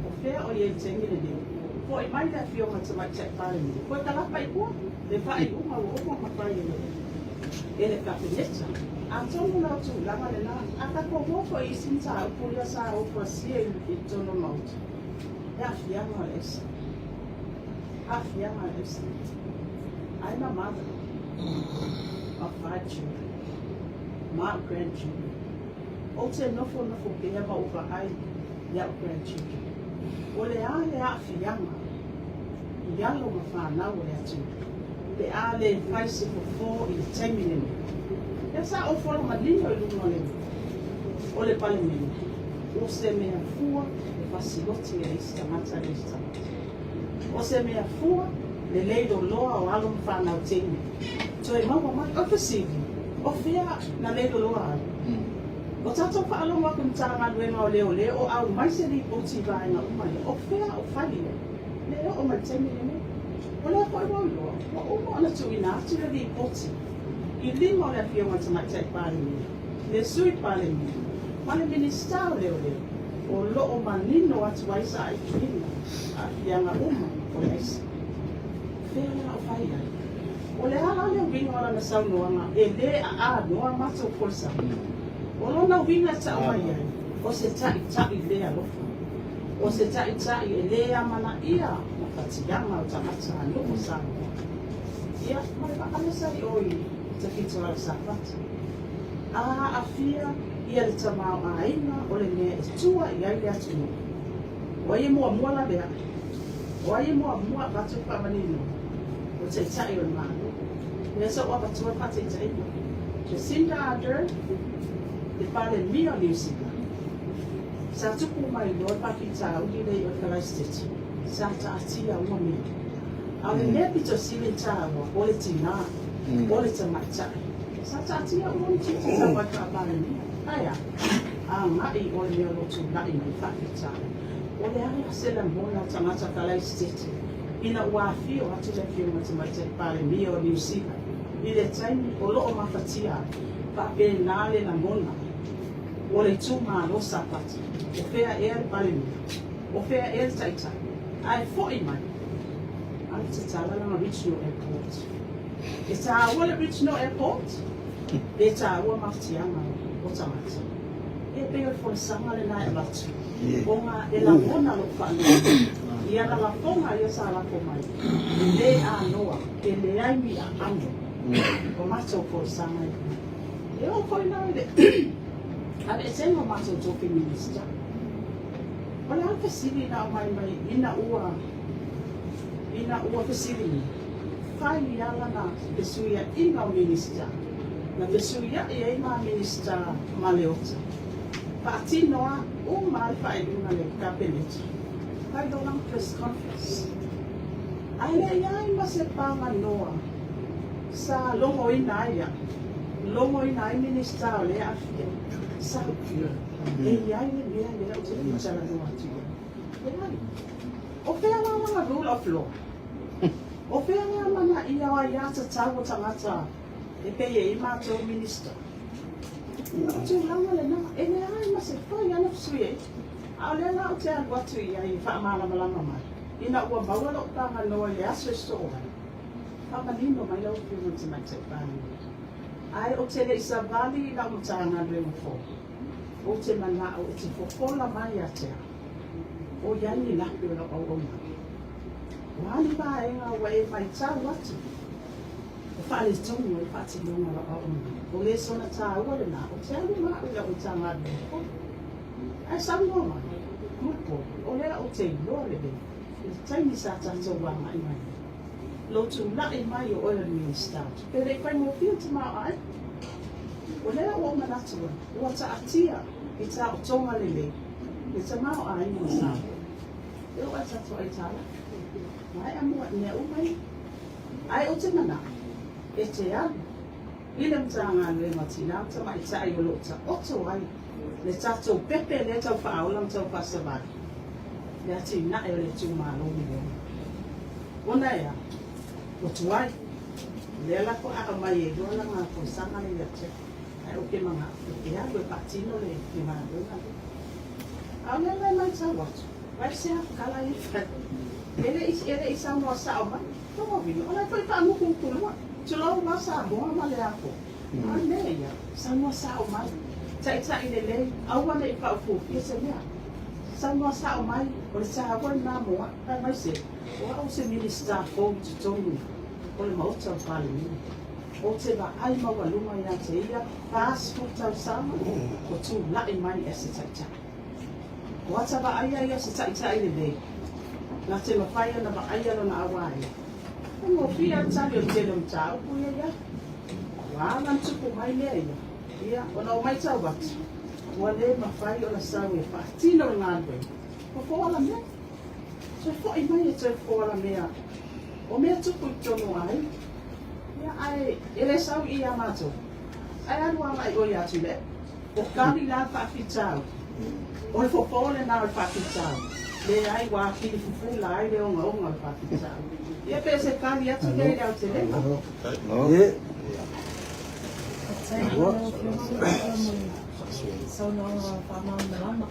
O fea o i ai i le taimi lenei? Foi mai le Afioga i le Tamaitai Palemia, toe talapa i tua le faaiuga ua uma ona fai e le Kapeneta. Atonu la o tulaga lena, a tatou o foi i isi mataupu ia sa ou folasia i totonu o le Maota, le aafiaga o le aisa. Aafiaga o le aisa. I'm a mother of 5 children, my grandchildren. Ou te nofonofo pea ma ou vaai i a'u grandchildren. O le a le aafiaga i alo ma fanau o le atunuu pe a le fai se fofo i le taimi lenei? Lea sa ou fola manino i luga o le o le Palemene, o se mea fua e fasiloti e isi tagata le isi tagata. O se mea fua le leiloloa o alo ma fanau teine. Toe maua mai. O le fesili, o fea na leiloloa ai? O tatou faalogo atu i Matagaluega o Leoleo o aumai se lipoti i vaega uma ia, o fea o fai ai? Le oo mai le taimi lenei. O lea foi ua ou iloa, ua uma ona tuuina atu le lipoti i lima o le Afioga i le Tamaitai Palemia, le Sui Palemia ma le Minisita o Leoleo, o lo o manino atu ai sailiiliga aafiaga uma o le aisa. O fea la o fai ai? O le a la le uiga o lana saunoaga e lē aanoa matou folasaga? O lona uiga e tau mai ai, o se ta'ita'i lē alofa, o se ta'ita'i e lē amanaia mafatiaga o tagata nuu o Samoa. Ia, ma le faakamesa i o i Tafito Safata. A aafia ia le tamaoaiga o le mea e tua i ai le atunuu. O ai e muamua laveai? O ai e muamua avatu le faamaninoga? O le Taitai o le Malo. Lea sa ou avatua le faataitaiga. Jacinda Ardern, le Palemia o Niu Sila, sa tupu mai loa le faafitauli lea i o i Kalaisiteti, sa taatia uma mea. A o le mea pito sili ona taua, o le tinā, o le tamaitai. Sa taatia uma ona tiute sa fai faa-Palemia. Ae a? Agai o le mea o lo o tulai mai faafitauli. O le a la se lagona o tagata Kalaisitete ina ua afio atu le Afioga i le Tamaitai Palemia o Niu Sila i le taimi o lo o mafatia ai? Faapena le lagona o le itumalo Safata, o fea ea le Palemia, o fea ea le Taitai, ae foi mai alu tatala lana regional airport. E taua le regional airport, pe taua mafatiaga o tagata? E pei o le folasaga lena e avatu, ona e lagona lou faanoanoa i ana lafoga ia sa lafo mai, e le anoa, e leai ni aano o matou folasaga ia. E oo foi la i le aveesega o matou tofi Minista. O le a le fesili na aumai mai ina ua ina ua fesiligia? Fai ala na fesuiaiga o Minista, na fesuiai ai ma Minista ma Leota. Faatino a uma a le faaiuga a le Kapeneta, fai loa lana press conference. Ae le i ai ma se paganoa sa logoina ai au, logoina ai Minista o lea aafia, sau e i ai le mea lea ou te fia talanoa atu i ai. Leai. O fea la lana rule of law? O fea le amanaia o aiatatau o tagata e pei e i matou Minista? O le tulaga lena, e leai ma se fai ana fesuiaiga. A o lea la ou te alu atu i ai e faamalamalama mai, ina ua maua lou paganoa i le aso e sosoo ai, faamanino mai lau Afioga i le Tamaitai Palemia. Ae ou te le i savali i lau Matagaluega fou, ou te manao e te fofola mai ia te au, o i ai ni lape o lau auaunaga. O a ni vaega ua e matau atu o faaletonu ai le faatinoga o lau auaunaga? O le sona taua lena, ou te alu ma au i lau Matagaluega fou. Ae saunoa mai, Mulipola, o lea ou te iloa lelei i le taimi sa tatou agai mai ai, lou tulai mai o oe o le Minisita o Tupe, e le i faigofie le tamaoaiga. O lea ua ou manatu ai, ua taatia i taotoga lelei le tamaoaiga o Samoa. E oo ai tatou aitalafu, maea mua i mea uma ia. Ae ou te manao e te alu i le Matagaluega o Tina ma Tamaitai o lo o taoto ai le tatou pepe lea tau faaola ma tau faasavali le atinae o le itumalo miliona. Ona e a? Ua tuai. O lea la faatoa aumai ai loa lana folasaga lea ia te au. Ae ou te manao e alu e faatino le galuega lea. A o lea la e matau atu, aisea tala ia e fai? E le i, e le i saunoa sao mai. Lona uiga, o la e foi faagutugutu Tulou la Samoa ma le apo. A o le mea ia, saunoa sao mai. Taitai lelei, aua ne i faaofuofia se mea. Saunoa sao mai, o le taua lena mo au, aemaise o au o se Minisita fou i totonu o le Maota o le Palemene. Ou te vaai maualuga ia te ia 40 tausaga o tulai mai as se taitai. O ata vaaia ia se taitai lelei, na te mafai ona vaaia lona auaea. Faigofie le tali o le tele o mataupu ia i ai. Ua ala ona tupu mai mea ia, ia, ona o maitau atu, ua le mafai ona sau e faatino le galuega, ua foala mea. Toe foi mai e toe foala mea o mea tupu i totonu o aiga. Ia, ae e le sau i i ia matou, ae alu agai oe ia Tuilaepa. O kali la le faafitauli. O le fofo lena o le faafitauli. Leai, ua atili fufela ai le ogaoga o le faafitauli. Ia pe se kali atu lea i le aotelega. Faafetai lava lau Afioga Luatua mo le saunoaga faamalamalama.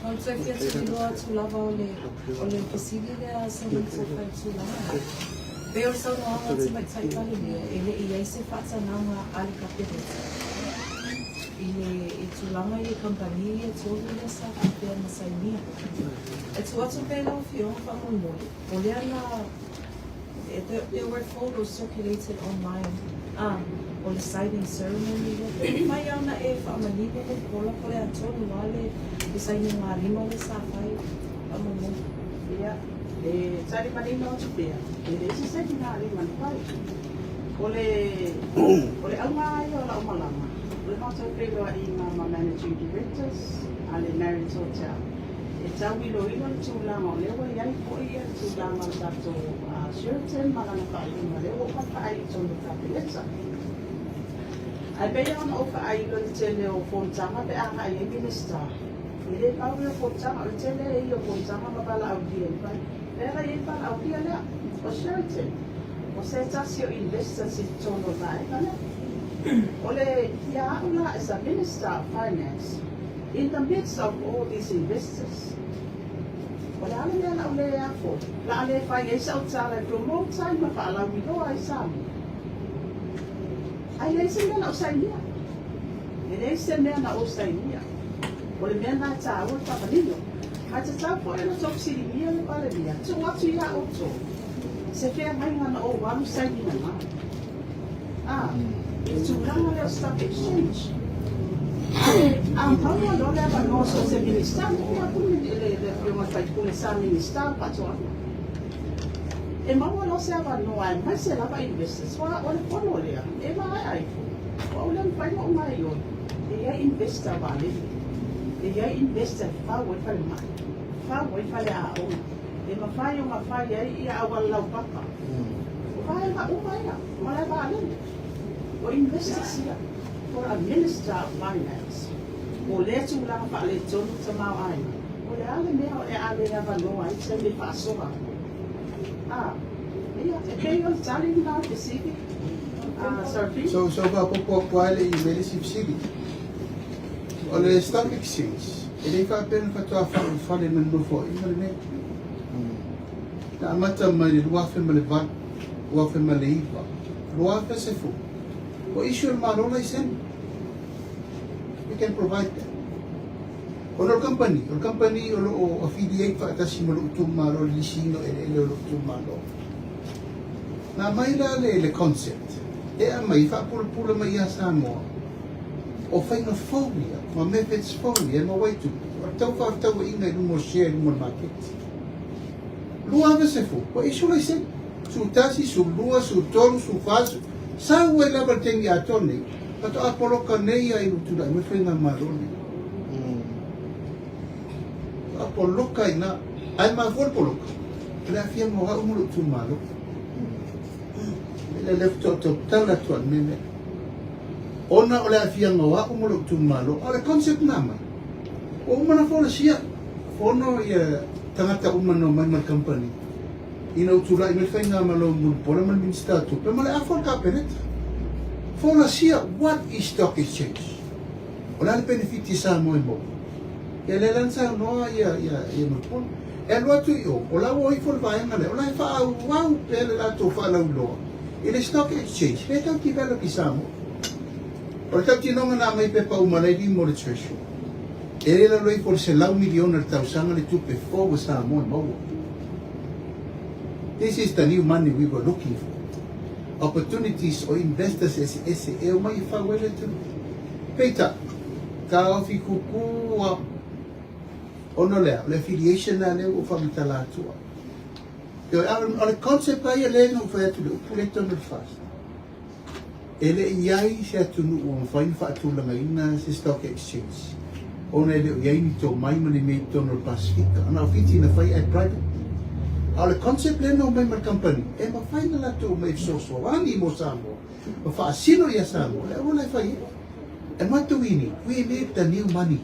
Na ou toe fia tuliloa atu lava o le o le fesili lea a Senator Faitulaga. Pei o le saunoaga a Tamaitai Palemia e le i ai se faatagaga a le Kapeneta i le i tulaga i kamupani ia tolu lea sa faapea ona sainia. E tuu atu pea i lau Afioga faamolemole, o lea na There were photos circulated online o le signing ceremony lea. Pe mafai lava ona e faamanino le pola po o le a tonu lava le sainiga lima lea sa fai faamolemole. Ia, e tali manino atu pea, e leai se sainiga lima na fai. O le, o le auga lava ia o lau malaga, o le matou feiloaiga ma Managing Directors a le Marriott Hotel, E tau iloilo le tulaga o lea ua i ai foi le tulaga o le tatou Sheraton ma lana faaiuga lea ua ou vaai i totonu o le Kapeneta. Ae pei lava ona ou faailo i le tele o fonotaga pe a agai ai Minisita, e le pau ia o fonotaga, o le tele ia o fonotaga ma valaaulia e fai. Lea la e i ai le valaaulia lea o Sheraton, o se tasi o investors i totonu o le vaega lea. O le ia au la as a Minister of Finance, In the midst of all these investors, o le a le mea la u le afo, la a le fai ai sau tala e promote ai ma faalauiloa ai Samoa? Ae leai se mea na ou sainia. E leai se mea na ou sainia. O le mea na e taua le faamanino. Ae tatau foi ona tou fesiligia le Palemia, tuu atu ia outou se feagaiga na ou alu sainiga mai. A, i le tulaga lea o stock exchange. Ae a maua loa le avanoa so o se Minisita, e pei atu le Afioga i le sui usufono sa Minisita o Faatoaga, e maua loa se avanoa aemaise lava investors, aua o le fono lea e maea ifo, o au lea e mafai ona ou gaoioi, e i ai investor vaalele, e i ai investor e fau ai falemai, fau ai faleaoga, e mafai ona fai ai ia auala laupapa. O vaega uma ia, malae vaalele, o investors ia. For a Minister of Finance, o lea tulaga faaletonu le tamaoaiga, o le a le mea o le a le avanoa ai taimi e faasoa ai? A, ia, e pei o le tali lena o le fesili, a Sarafina. So, so faaopoopo atu lava le i le isi fesili. O le stock exchange, e le i faapea na faatoa faaulufale mai le Nofoaiga lenei. Na amata mai le 2008, 2009, 2010, ua issue e le Malo laisene. We can provide that. Ona o le company, o le company o lo o affiliate faatasi ma lou itumalo i le lisiina o eleele o lou itumalo. Na aumai la le, le concept, e aumai e faapulapula mai ia Samoa, o faiga fou ia, ma methods fou ia e maua ai tupe, o le tau faafetauaiga i luga o share i luga o le maketi. 2010, ua issue laisene. 11, 12, 13, 14, sau ai lava le taimi atoa nei, faatoa poloka nei a i ua tulai mai faigamalo nei. Faatoa poloka i ina, ae mafua le poloka, o le aafiaga o au ma lou itumalo. O le mea lea faatoa ou tautala atu ai i le mea lea. Ona o le aafiaga o au ma lou itumalo, a o le concept na aumai, ua uma ona folasia, fono ia tagata uma na omai ma le kamupani, ina ua tulai mai le faigamalo mulipola ma le Minisita o Tupe ma le afa o le Kapeneta. Folasia, what is stock exchange? O le a le penefiti a Samoa e maua? Ia lea la na saunoa ia ia ia Mulipola. E alu atu i o, o la ua o ifo le vaega lea, o la e faaauau pea le latou faalauiloa i le stock exchange, le tau develop i Samoa. O le tautinoga na aumai i pepa uma la e lima o le Treasury, e le lalo ifo o le $100 miliona i le tausaga le tupe fou a Samoa e maua. This is the new money we were looking for. Opportunities o investors eseese e omai e fau ai le atunuu. Peitai, taofi kuku a ona o le a? O le affiliation lena lea ua ou faamatala atua. Ioe, a o le concept lava ia lea na ou fai atu i le upu lea i totonu o le FAST. E le i i ai se atunuu ua mafai ona faatulagaina se stock exchange ona e le o i ai ni tomai ma ni mea i totonu o le Pasefika. Na o Fiti na fai ae private. A o le concept lea na omai ma le kamupani, e mafai ona latou omai e fesoasoani mo Samoa ma faasino ia Samoa le auala e fai ai. And what do we need? We need the new money.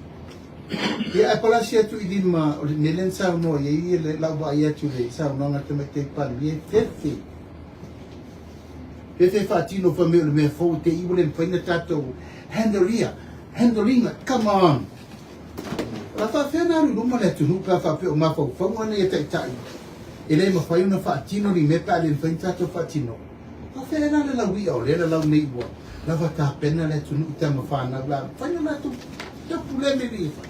Ia, ae palasi atu i lima o le mea lea na saunoa i ai le lau vaai atu i le saunoaga a le Tamaitai Palemia, e fefe. Fefe faatino fai mai o le mea fou te i ua le mafai ona tatou handle ia. Handle ina, come on! O le a faapefea ona alu i luma le atunuu pe a faapea o mafaufauga nei a taitai e le mafai ona faatino ni mea pe a le mafai ona tatou faatino? Faapefea la le lauia o lea lalau nei ua lava tapena le atunuu i tama fanau la mafai ona latou taupule mea nei e fai?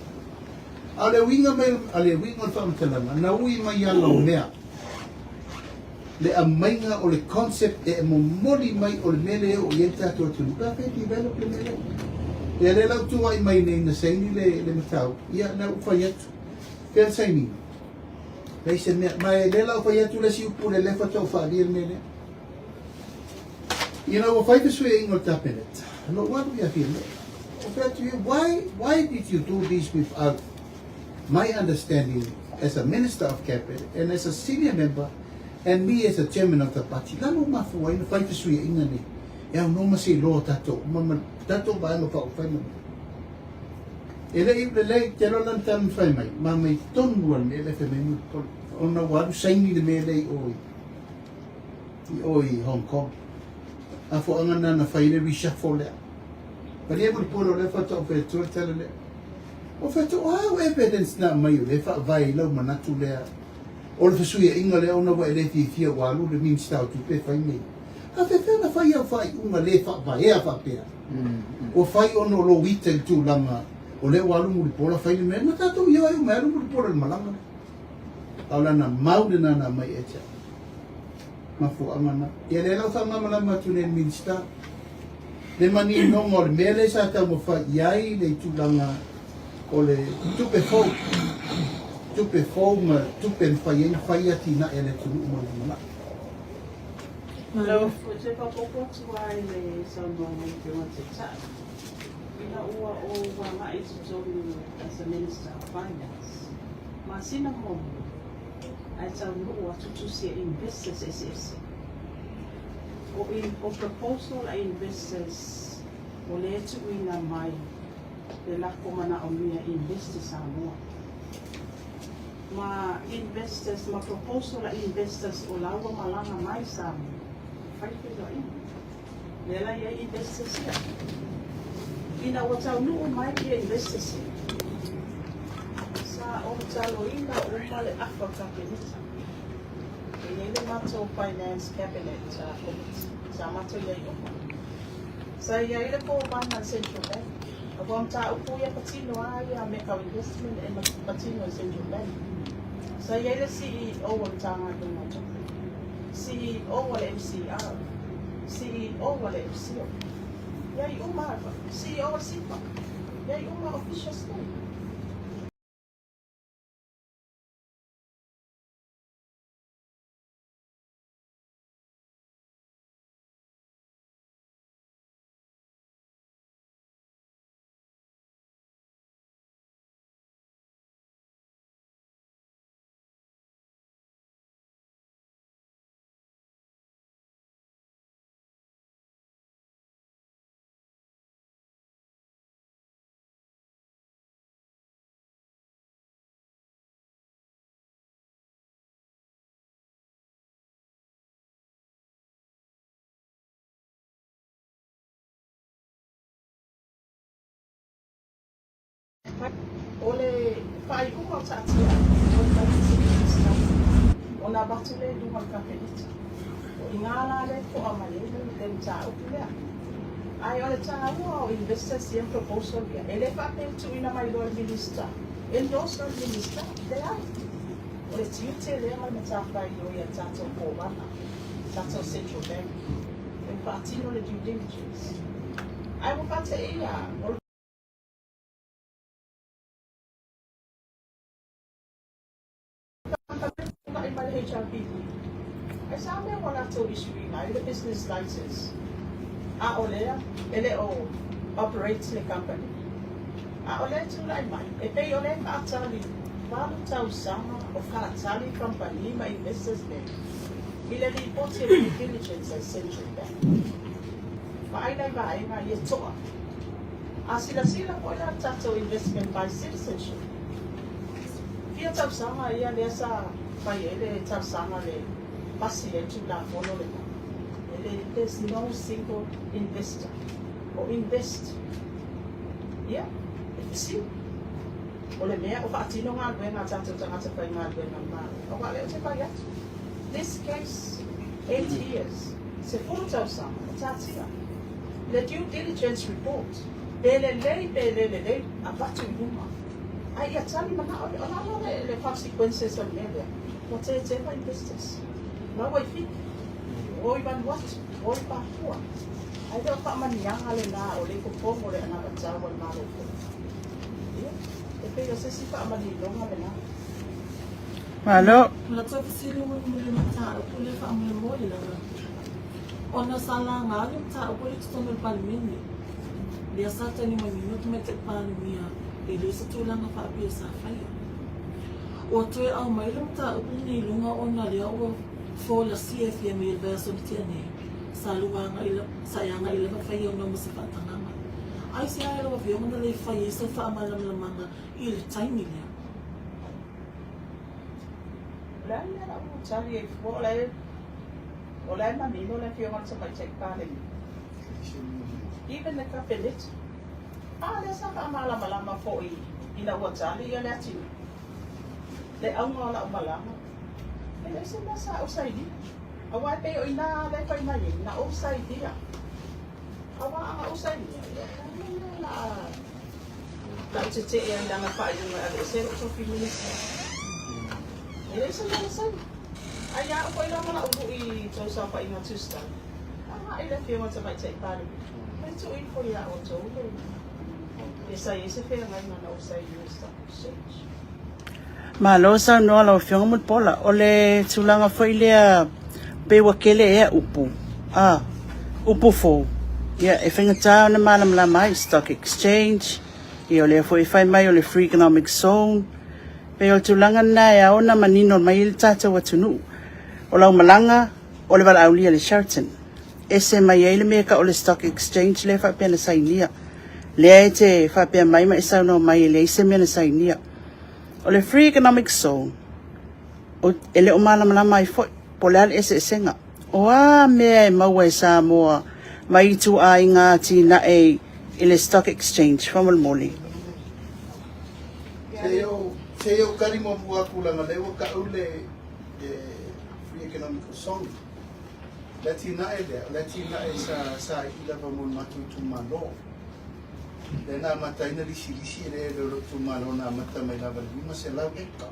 A o le uiga mai, a le uiga o le faamatalaga, na ui mai ala o mea. Le aumaiga o le concept e momoli mai o le mea lea e oo i ai le tatou atunuu pe a fai e develop le mea lea. Ia lea la ua tuuai mai nei na saini le le mataupu, ia na ua fai atu. Fea le sainiga? Leai se mea. Ma e lea la ua fai atu le isi upu le lea faatoa ou faaalia le mea lea. Ina ua fai fesuiaiga o le Kapeneta, na ou alu ia Fiamē. Ou fai atu ia, why did you do this without my understanding as a Minister of Cabinet and as a senior member and me as a chairman of the party? Lalo mafua ai na fai fesuiaiga nei e aunoa ma se iloa o tatou uma ma tatou vaega faaupufai ma mea. E le i lelei, te iloa lana tala na fai mai, ma mai tonu lava le mea lea fai mai Mulipola, ona ua alu saini le mea lea i o i i o i Hong Kong. Afuaga na na fai le reshuffle lea. Malie Mulipola o lea faatoa ou fai atua le tala lea. O fai atu, o au evidence na aumai o lea e faavae ai lau manatu lea o le fesuiaiga lea ona ua e le fiafia ua alu le Minista o Tupe e fai mea ia. A faapefea ona fai au faaiuga le faavaea faapea? Ua fai ona o lou ita i le tulaga o lea ua alu Mulipola fai le mea, na tatou ioe uma e alu Mulipola i le malaga lea. A o lana mau lena na aumai ia te au. Mafuaaga na. Ia lea la ua faamalamalama atu nei e le Minisita le maninoga o le mea lea sa taumafai i ai le tulaga o le tupe fou, tupe fou ma tupe e mafai ai ona fai atinae a le atunuu mo le lumanai. Lau Ou te faaopoopo atu lava i le saunoaga a le Afioga i le Taitai, ina ua ou agai i totonu as a Minister of Finance, masina muamua, ae taunuu atu tusi e investors eseese. O, in, o proposal a investors o lea e tuuina mai le lako manaomia i invest i Samoa. Ma investors, ma proposal a investors o la ua malaga mai Samoa e fai feiloaiga. Lea la e i ai investors ia. Ina ua taunuu mai ia investors ia, sa ou taloina uma le afa o le Kapeneta. E i ai le matou Finance Cabinet Committee, sa matou i ai uma. Sa i ai le Kovana a le Central Bank, aua o mataupu ia patino lava ia mea tau investment e patino e Central Bank. Sa i ai le CEO o le Matagaluega o Tupe, CEO a le MCIL, CEO a le MCIL, i ai uma lava, CEO a le SIFA, i ai uma officials nei. O le faaiuga o taatia ai o le Budget Minista ona avatu lea i luga o le Kapeneta. O i ina la lea e to'a mai ai le mataupu lea. Ae o le taua o investors ia ma proposal ia, e le faapea e tuuina mai loa e le Minisita, endorse loa e le Minisita. Leai. O le tiute lea ma le matafaioi a le tatou Kovana, tatou Central Bank, e faatino le due diligence. Ae ua faateia o le tulai mai le HRPP, ai sa mea ua latou issue ina ai le business license, a o lea e le o operate le company. A o lea e tulai mai, e pei o lea e faatali 8 tausaga o faatali kamupani ma investors nei i le lipoti o le due diligence a Central Bank. Vaai la i vaega ia to'a. A silasila foi la le tatou investment by citizenship, fia tausaga ia lea sa fai ai le talosaga le pasi ai le Tulafono lena, e le, there's no single investor o invest. Ia, e fesili. O le mea o faatino galuega a tatou tagata faigaluega a le Malo. Aua lea ou te fai atu. This case, 8 years, 10 tausaga, o tatia. Le due diligence report, pe lelei pe le lelei, avatu i luma. Ai ia tali manao, o la le consequences o le mea lea. Ua teteva investors. Maua i Fiti, o i Vanuatu, o i Papua. Ai lea o faamaniaga lena o le fofogo le anavatau a le Malo foi. Ia, e pei o se isi faamaninoga lena. Malo. O la tou fesili mulimuli i le mataupu lea faamolemole lava. Ona sa laga le mataupu i totonu o le Palemene. Lea sa tali manino le Tamaitai Palemia e le o se tulaga faapea sa faia. Ua toe aumai le mataupu lenei i luga ona lea ua folasia e Fiame i le vaiaso na tea nei, sa lua agai sa e agai lava faia ona ma se faatagaga. Ai se ae lau Afioga na le fai ai sau faamalamalamaga i le taimi lea? O le a le mea la ua tali ai fua, o la e manino le Afioga i le Tamaitai Palemia. Even le Kapeneta. A lea sa faamalamalama foi ina ua tali ia le atinae. Le auga o lau malaga, e leai se mea sa ou sailia. Aua e pei o ina lea e fai mai ai, na ou sailia. Aua a na ou sailia, ia o la la ou tetee ai lana faaiuga e aveese lou tofi Minista. E leai se mea na saini. Ai a ou foi la ma lau lui tou saofaiga Tuesday. Agai le Afioga i le Tamaitai Palemia. Mai tuu ifo ia outou le e sa i ai se feagaiga na ou sainia i Stock Exchange. Malo saunoa lau Afioga Mulipola. O le tulaga foi lea pei ua tele ea upu, a, upu fou. Ia, e faigata ona malamalama ai Stock Exchange, ia o lea foi e fai mai o le Free Economic Zone. Pei o le tulaga lena e ao ona manino mai ai le tatou atunuu. O lau malaga, o le valaaulia i le Sheraton. Ese mai ai le mea ka o le Stock Exchange lea faapea na sainia. Lea e te faapea mai ma e saunoa mai e leai se mea na sainia. O le Free Economic Zone, e le o malamalama ai foi, po o le a le eseesega. O a mea e maua e Samoa mai ituaiga atinae i le Stock Exchange, faamolemole. Se ou tali muamua atu leaga lea ua tau le Free Economical Zone. Le atinae lea, o le atinae sa ii lava mo le matou itumalo. Lea na amata ai na lisilisi e le o lou itumalo na amata mai lava i le 500 heka.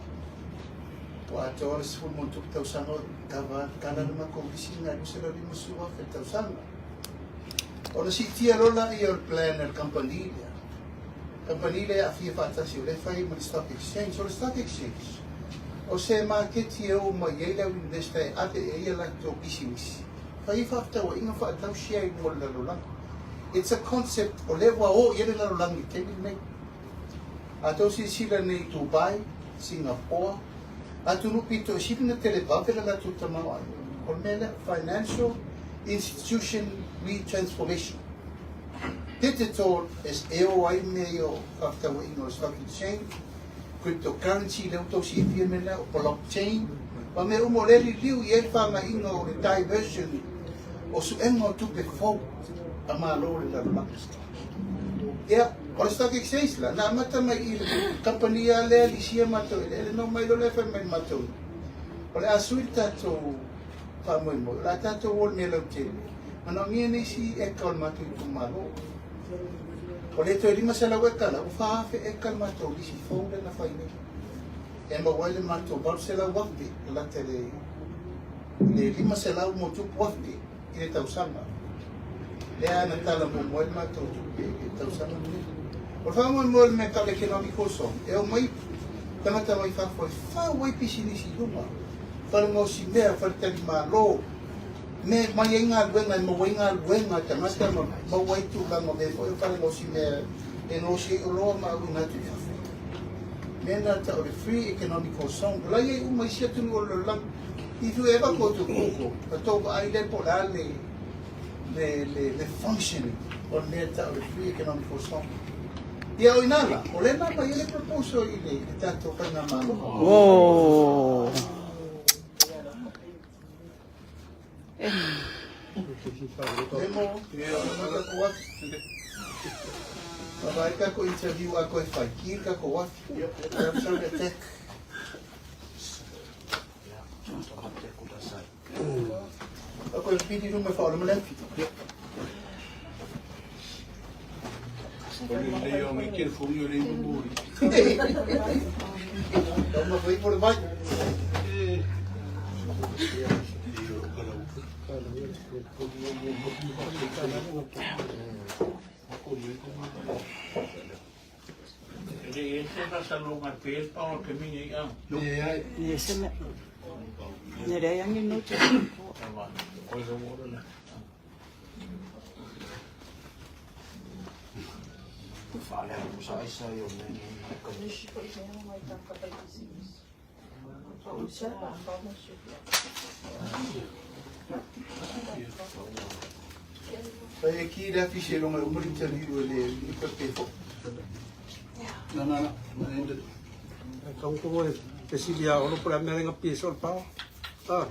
Ua atoa le 10+ tausaga o kava kala le matou lisi na 250,000 tausaga. Ona siitia loa lea o le plan a le kamupani lea. Kamupani lea e aafia faatasi o lea e fai ma le Stock Exchange. O le Stock Exchange, o se maketi e oo mai ai le au investor e ave i ai a latou pisinisi. Fai ai faafetauaiga faatau share i luga o le lalolagi. It's a concept o lea ua o i ai le lalolagi i le taimi lenei. A tou silasila nei i Dubai, Singapore, atunuu pito e sili ona televave le latou tamaoaiga. O le mea lea, financial institution retransformation. Digital e o ai mea ia o faafetauaiga o le Stock Exchange, cryptocurrency lea ua tou silafia mea lea, o blockchain, ma mea uma o lea e liliu i ai le faagaiga o le diversion o suega o tupe fou a Malo o le lalolagi. Ia, o le Stock Exchange la, na amata mai i le kamupani lava lea e lisia matou eleele, na omai loa lea fai mai i le matou, o le a sui le tatou faamoemoe, o le a tatou o i le mea lautele, manaomia nisi eka o le matou itumalo. O le toe 500 eka la, ua 4,000 eka le matou lisi fou lea na fai nei. E maua ai le matou 800,000, lata i le 500 ma tupu afe i le tausaga. Lea na tala muamua ai le matou tupe i le tausaga lenei. O le faamoemoe o le mea tau le economical zone, e omai tagata mai fafo e fau ai pisinisi i luga, fale gaosimea, faletalimalo, mea e aumai ai galuega, e maua ai galuega a tagata ma maua ai tulaga o mea foi o fale gaosimea e gaosi ai oloa ma auina atu i fafo. Mea na tau o le free economical zone. O la e i ai uma isi atunuu o le lalolagi. If you ever go to Google, ona tou vaai lea po o le a le, le, le, le functioning o le mea e tau o le free economical zone. Ia o ina la, o lea na aumai ai le proposal i le, le tatou faigamalo. Oh. Lemo, o atu. Vaai kako interview a koe whai, ki kako wafi. Sorry, attack. A koe pidi ruma whaola ma lefi. O le lei o ngai kere fongi o lei mumuri. Tau ma whai por vai. Fai e ki le afi se longa uma interview e le i koe pe fo. Na na na, na ende. Kau ko e fesili a olo po le mea lenga pie sol pao. Ah.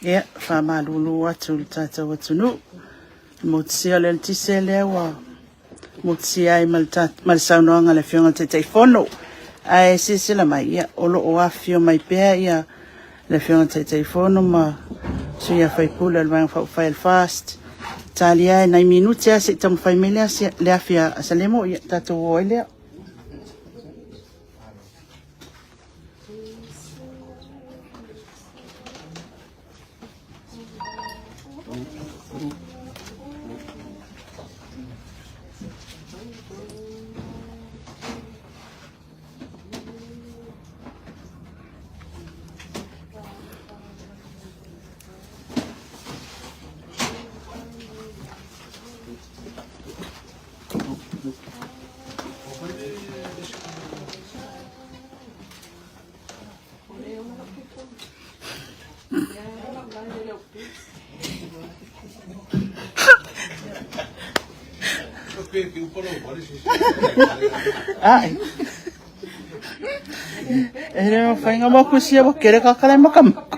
Ia, faamalulu atu i le tatou atunuu. E motusia le eletise lea ua motusia ai ma le, ma le saunoaga a le Afioga i le Taitaifono. Ae silasila mai, ia, o lo o afifio mai pea ia le Afioga i le Taitaifono ma sui usufono o le Vaega Faaupufai a le FAST. Talia ai nai minute lava se i taumafai mai le, le afi a Salemo, ia tatou o ai lea. Ai. E le whainga mo kusia wa kere ka kare maka maka.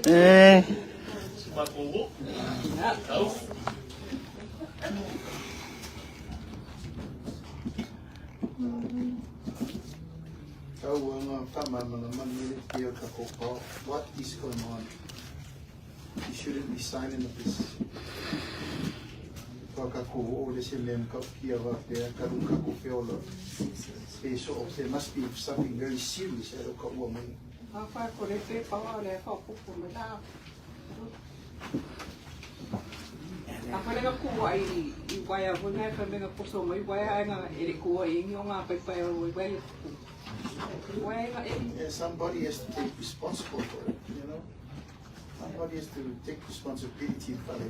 E. What is going on? You shouldn't be signing this. Whakako'o le se mea mkaukia wa pea karu kako feola. Pe so there must be something very serious e ka ua mai. Yeah, somebody has to take responsible for it, you know. Somebody has to take responsibility for the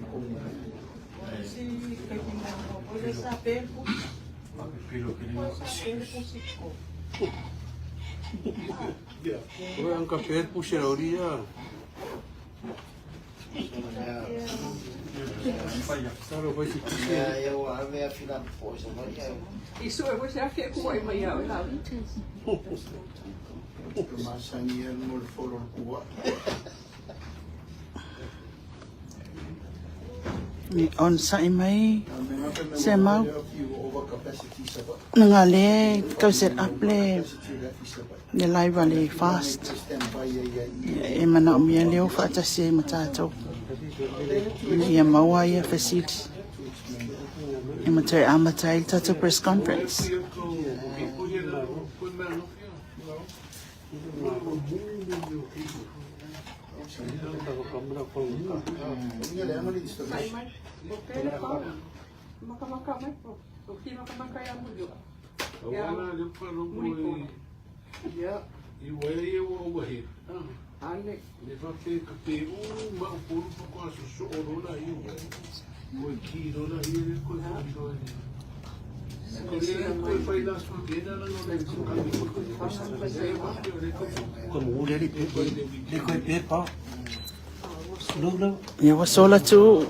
Oi, ang kape po siya ori ya. Saro vai se Masangi e mo le folo le kua. Ni onosai mai se mau Over capacity sa ba. nga le kau set up le Capacity le fi sa ba. le live a le fast. Stand by ia ia i. E manaomia leo faatasi ai ma tatou ina ia maua ia fesili e ma toe amata ai le tatou press conference. Inga le amali installation. Awana le whanongo i i waia ia ua overhead. Le whate ka te u ma o polu pa kwa so so o rona i o. Koe ki rona i e koe whanongo i. Ko le koe whai la sua kena na no le kami. Ko mo le le le koe pe pa. Lo lo. Ia ua sola tu.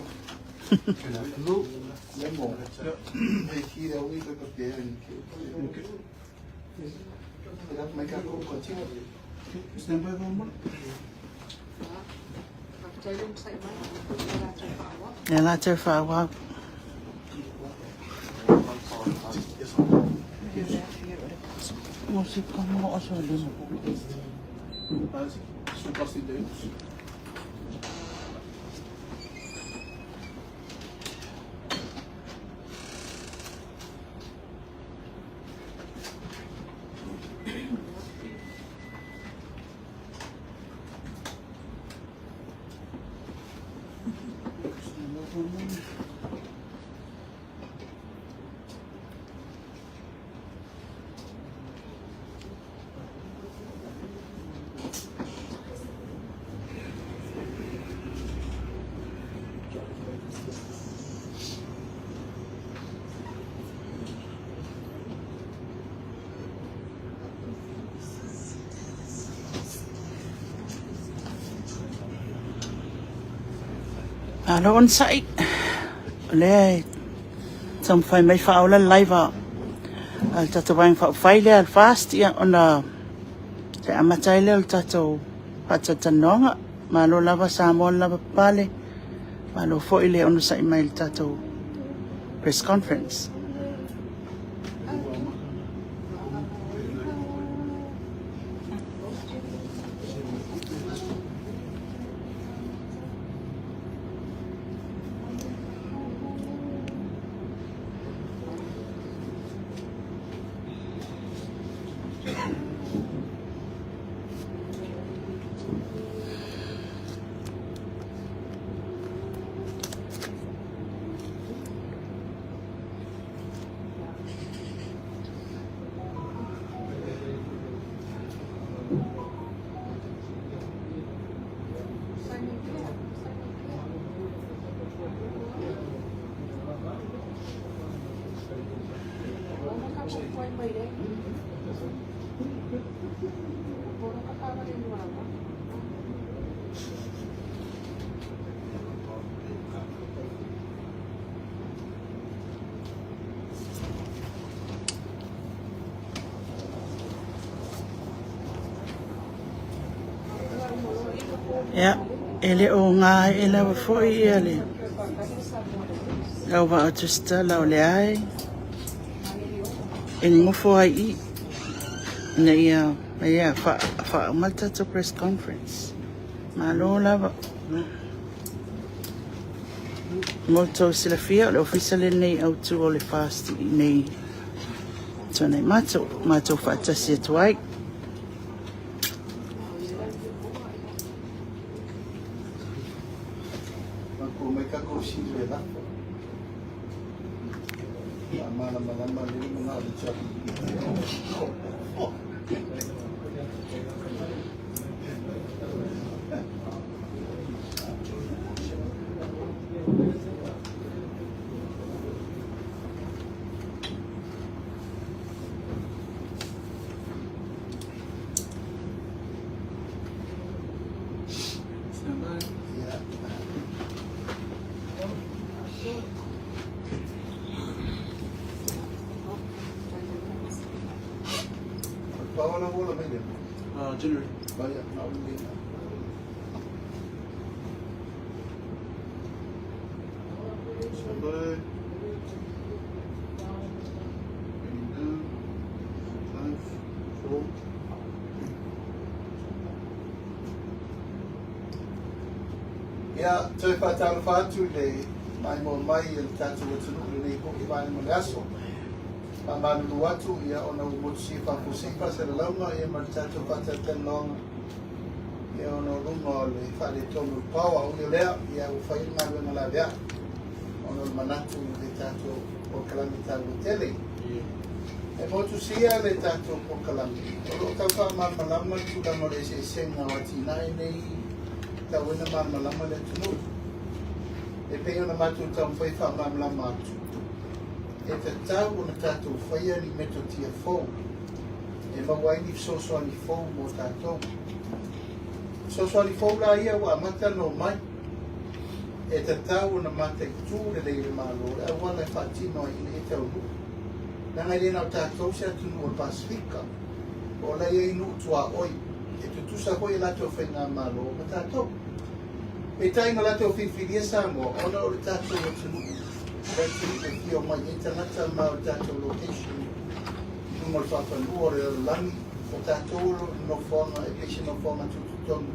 Le mo. E ki ra ui ka pea ni ke. E mai ka ko continue. Stand by for a moment. Ia latou faaauau. Mo si ka mo o so lima. Vas-y, je passe les dates. Malo onosai. O lea e taumafai mai faaola le live a a le tatou Vaega Faaupufai lea a le FAST ia ona se amata ai lea o le tatou faatalatalanoaga. Malo lava Samoa le lava papale. Malo foi le onosai mai i le tatou press conference. Ia, e le o gae'e lava foi ia le auvaa o Tusitala o lea e e nonofo ai i ina ia ia faauma le tatou press conference. Malo lava. Mo le tou silafia, o le ofisa lenei autu o le FAST i nei Tuanaimato, matou faatasi atu ai. Matou mai tatou sili le lafo. Faamalamalama lelei manao le tiapi. Stand by. Ia. O le power la ua ola mai lea. Generator. Ia, na o le lena. Stand by. Ready now. 5, 4. Ia, toe faatalofa atu i le maimoa mai a le tatou atunuu i lenei foi vaega o le aso. Faamalulu atu, ia, ona ua motusia faafuasei faasalalauga ia ma le tatou faatalatalanoaga ia ona o luga o le faaletonu o le power. Ui o lea, ia ua fai le galuega laveai ona o le manatu i le tatou polokalame taua tele. E motusia le tatou polokalame, o lo o tau faamalamalama le tulaga o le eseesega o atinae nei tau ai ona malamalama le atunuu. E pei ona matou taumafai e faamalamalama atu, e tatau ona tatou faia ni metotia fou e maua ai ni fesoasoani fou mo tatou. Fesoasoani fou la ia ua amata ona omai, e tatau ona mataitu lelei e le Malo le auala e faatino ai ina ia taunuu. Leaga e le na o tatou se atunuu o le Pasefika, o la e i ai nuu tuaoi e tutusa foi a latou faigamalo ma tatou. Peitai na latou filifilia Samoa ona o le tatou atunuu, le atunuu e fia omai ai tagata ma o le tatou location i luga o le faafanua o le lalolagi, o tatou o lo o i le nofoaga e pei se nofoaga tutotonu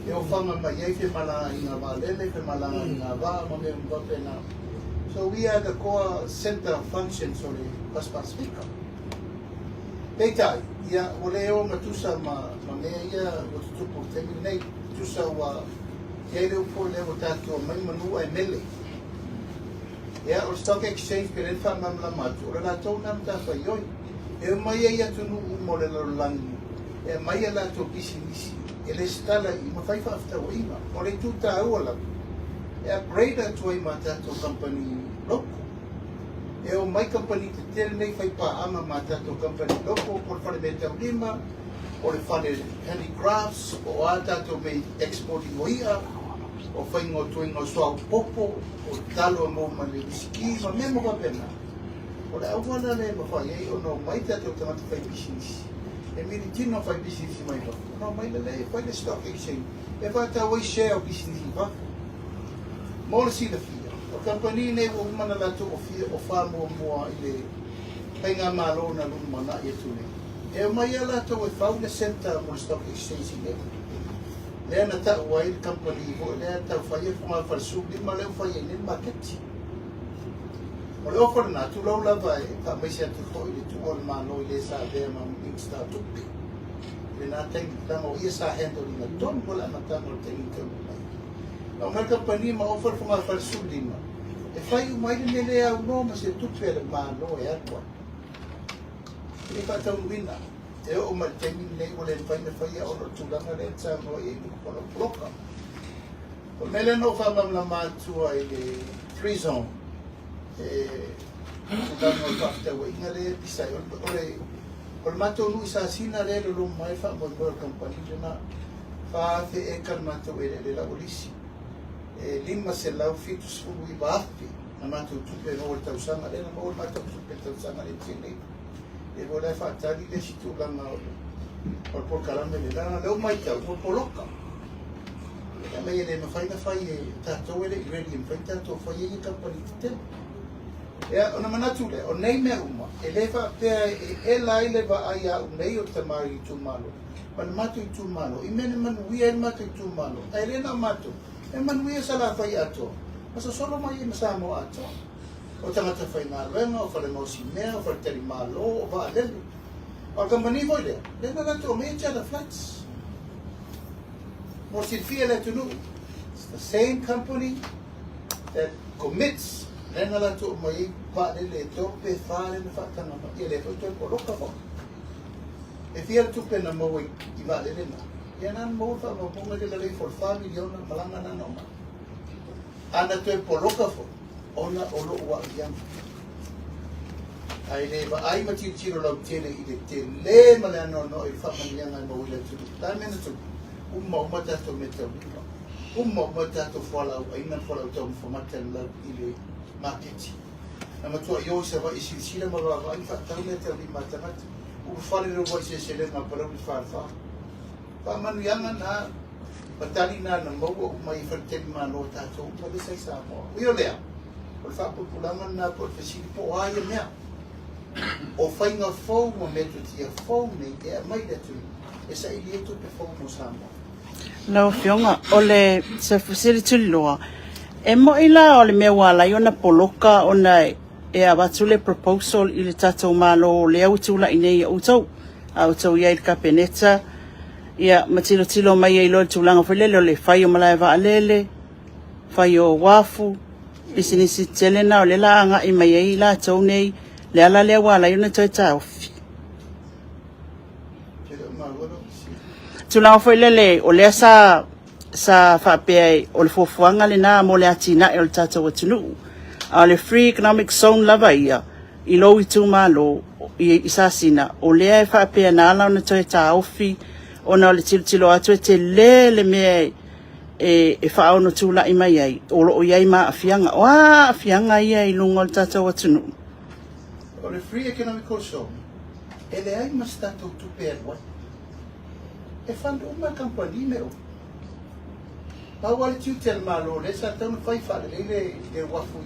e ofaga mai ai femalagaaiga vaalele, femalagaaiga vaa ma mea uma faapena. So we are the core center functions o le Pasifika. Peitai, ia, ua le o matusa ma, ma mea ia ua tutupu i le taimi lenei. Tusa ua i ai le upu foi lea ua tatou aumai manu ae mele. Ia, o le stock exchange pe le faamalamalama atu, o le latou lena matafaioi. E omai ai atunuu uma o le lalolagi e aumai a latou pisinisi e lesitala i i ma fai faafetauaiga. O le itu taua lava, e upgrade atu ai ma tatou kamupani local. E omai kamupani tetele nei fai paaga ma tatou kamupani local, po o le fale meataulima, o le fale handicrafts, po o a tatou mea i exporting o i'a, o faiga o tuaiga o suauu popo, o le talo e maua mai le uisiki ma mea uma faapena. O le auala lea e mafai ai ona omai tatou tagata faipisinisi e militino faipisinisi mai fafo, ona omai lea e fai le stock exchange e faatau ai share o pisinisi i fafo. Mo le silafia, o le kamupani nei ua uma ona latou ofia ofa muamua i le Faigamalo na lumanai atu nei, e omai lava latou e fau le centre mo le stock exchange i inei. Lea na tau ai le kamupani foi lea e tau fai ai fogafale 15 lea ua fai ai nei le maketi. O le ofa lena, tulou lava e faamaise atu foi i le tuua o le Malo i le sa avea ma Minisita o Tupe i lena taimi, leaga o ia sa handle ina tonu lava le amataga o le taimi taunuu mai. Na omai le kamupani ma ofa le fogafale 15 e fai uma ai le mea le aunoa ma se tupe a le Malo e alu ai. E le faataunuuina, e oo mai i le taimi lenei ua le mafai ona faia ona o le tulaga lea na saunoa i ai Mulipola o poloka. O le mea lea na ou faamalamalama atu ai i le free zone, e tulaga o le faafetauaiga lea e pisa ai. O le matou nuu i Sasina lea e lolomo ai le faamoemoe o le kamupani lena, 4,000 eka le matou eleele la ua lisi, e 579,000 na matou tupe e maua i le tausaga lea, na maua le matou tupe i le tausaga lea na tea nei. E o la e faatali le isi tulaga o le polokalame lea, leaga o lea ua matau ua poloka. Ia mai e le mafai ona fai e tatou e le i ready e mafai ona tatou faia ia kamupani tetele. Ia, ona manatu lea, o nei mea uma, e le faapea e ela ai le vaai a au nei o le tama i le itumalo, ma le matou itumalo, i mea na manuia ai le matou itumalo, ae le na o matou, e manuia Salafai atoa, ma sosolo mai ai ma Samoa atoa. O tagata faigaluega, o fale gaosi mea, o faletalimalo, o vaalele. A o le kamupani foi lea, lea na latou aumaia charter flights. Mo le silafia e le atunuu, it's the same company that commits lea na latou aumai ai vaalele e tolu pe fa lea na faataga mai, ia lea foi toe poloka foi. E fia le tupe na maua i vaalele na? Ia na na maua le faamaumauga i le lalo ifo o le fa miliona malaga na na omai. A na toe poloka foi, ona o lou aafiaga. Ae le vaai ma tilotilo lautele i le tele ma le anoanoai o le faamanuiaga e maua i le atunuu. O le a le mea na tupu? Uma uma tatou meataulima. Uma uma tatou fualaau aina ma fualaau taumafa mata i le maketi. Na matuai o i Savaii e silasila ma vaavaai ma faatau meataulima a tagata. Ulufale le uluai seleselega a Palauli 44. Faamanuiaga na ma tali na na maua uma i faletalimalo a tatou uma lea sa i Samoa. Ui o lea, o le faapulapulaga lena po o le fesili po o a ia mea. O faiga fou ma metotia fou nei e aumai i le atunuu e saili ai tupe fou mo Samoa. Lau Afioga, o le se fesili tuliloa, e moi la o le mea ua ala ai ona poloka ona e avatu le proposal i le tatou Malo lea ua tulai nei ia outou, a outou i ai i le Kapeneta, ia ma tilotilo mai ai loa i le tulaga foi lele o le fai o malae vaalele, fai o uafu, pisinisi tetele na o lea la agai mai ai latou nei, le ala lea ua ala ai ona toe taofi. Tulaga foi lele o lea sa sa faapea o le fuafuaga lena mo le atinae o le tatou atunuu, a o le Free Economic Zone lava ia i lou itumalo i Sasina, o lea e faapea na ala ona toe taofi ona o le tilotilo atu e tele le mea e faaono tulai mai ai, o lo o i ai ma aafiaga. O a aafiaga ia i luga o le tatou atunuu? O le Free Economical Zone, e leai ma se tatou tupe e alu ai. E fund uma e kamupani mea uma. Pau lava le tiute a le Malo lea sa tatau ona fai faalelei le le uafu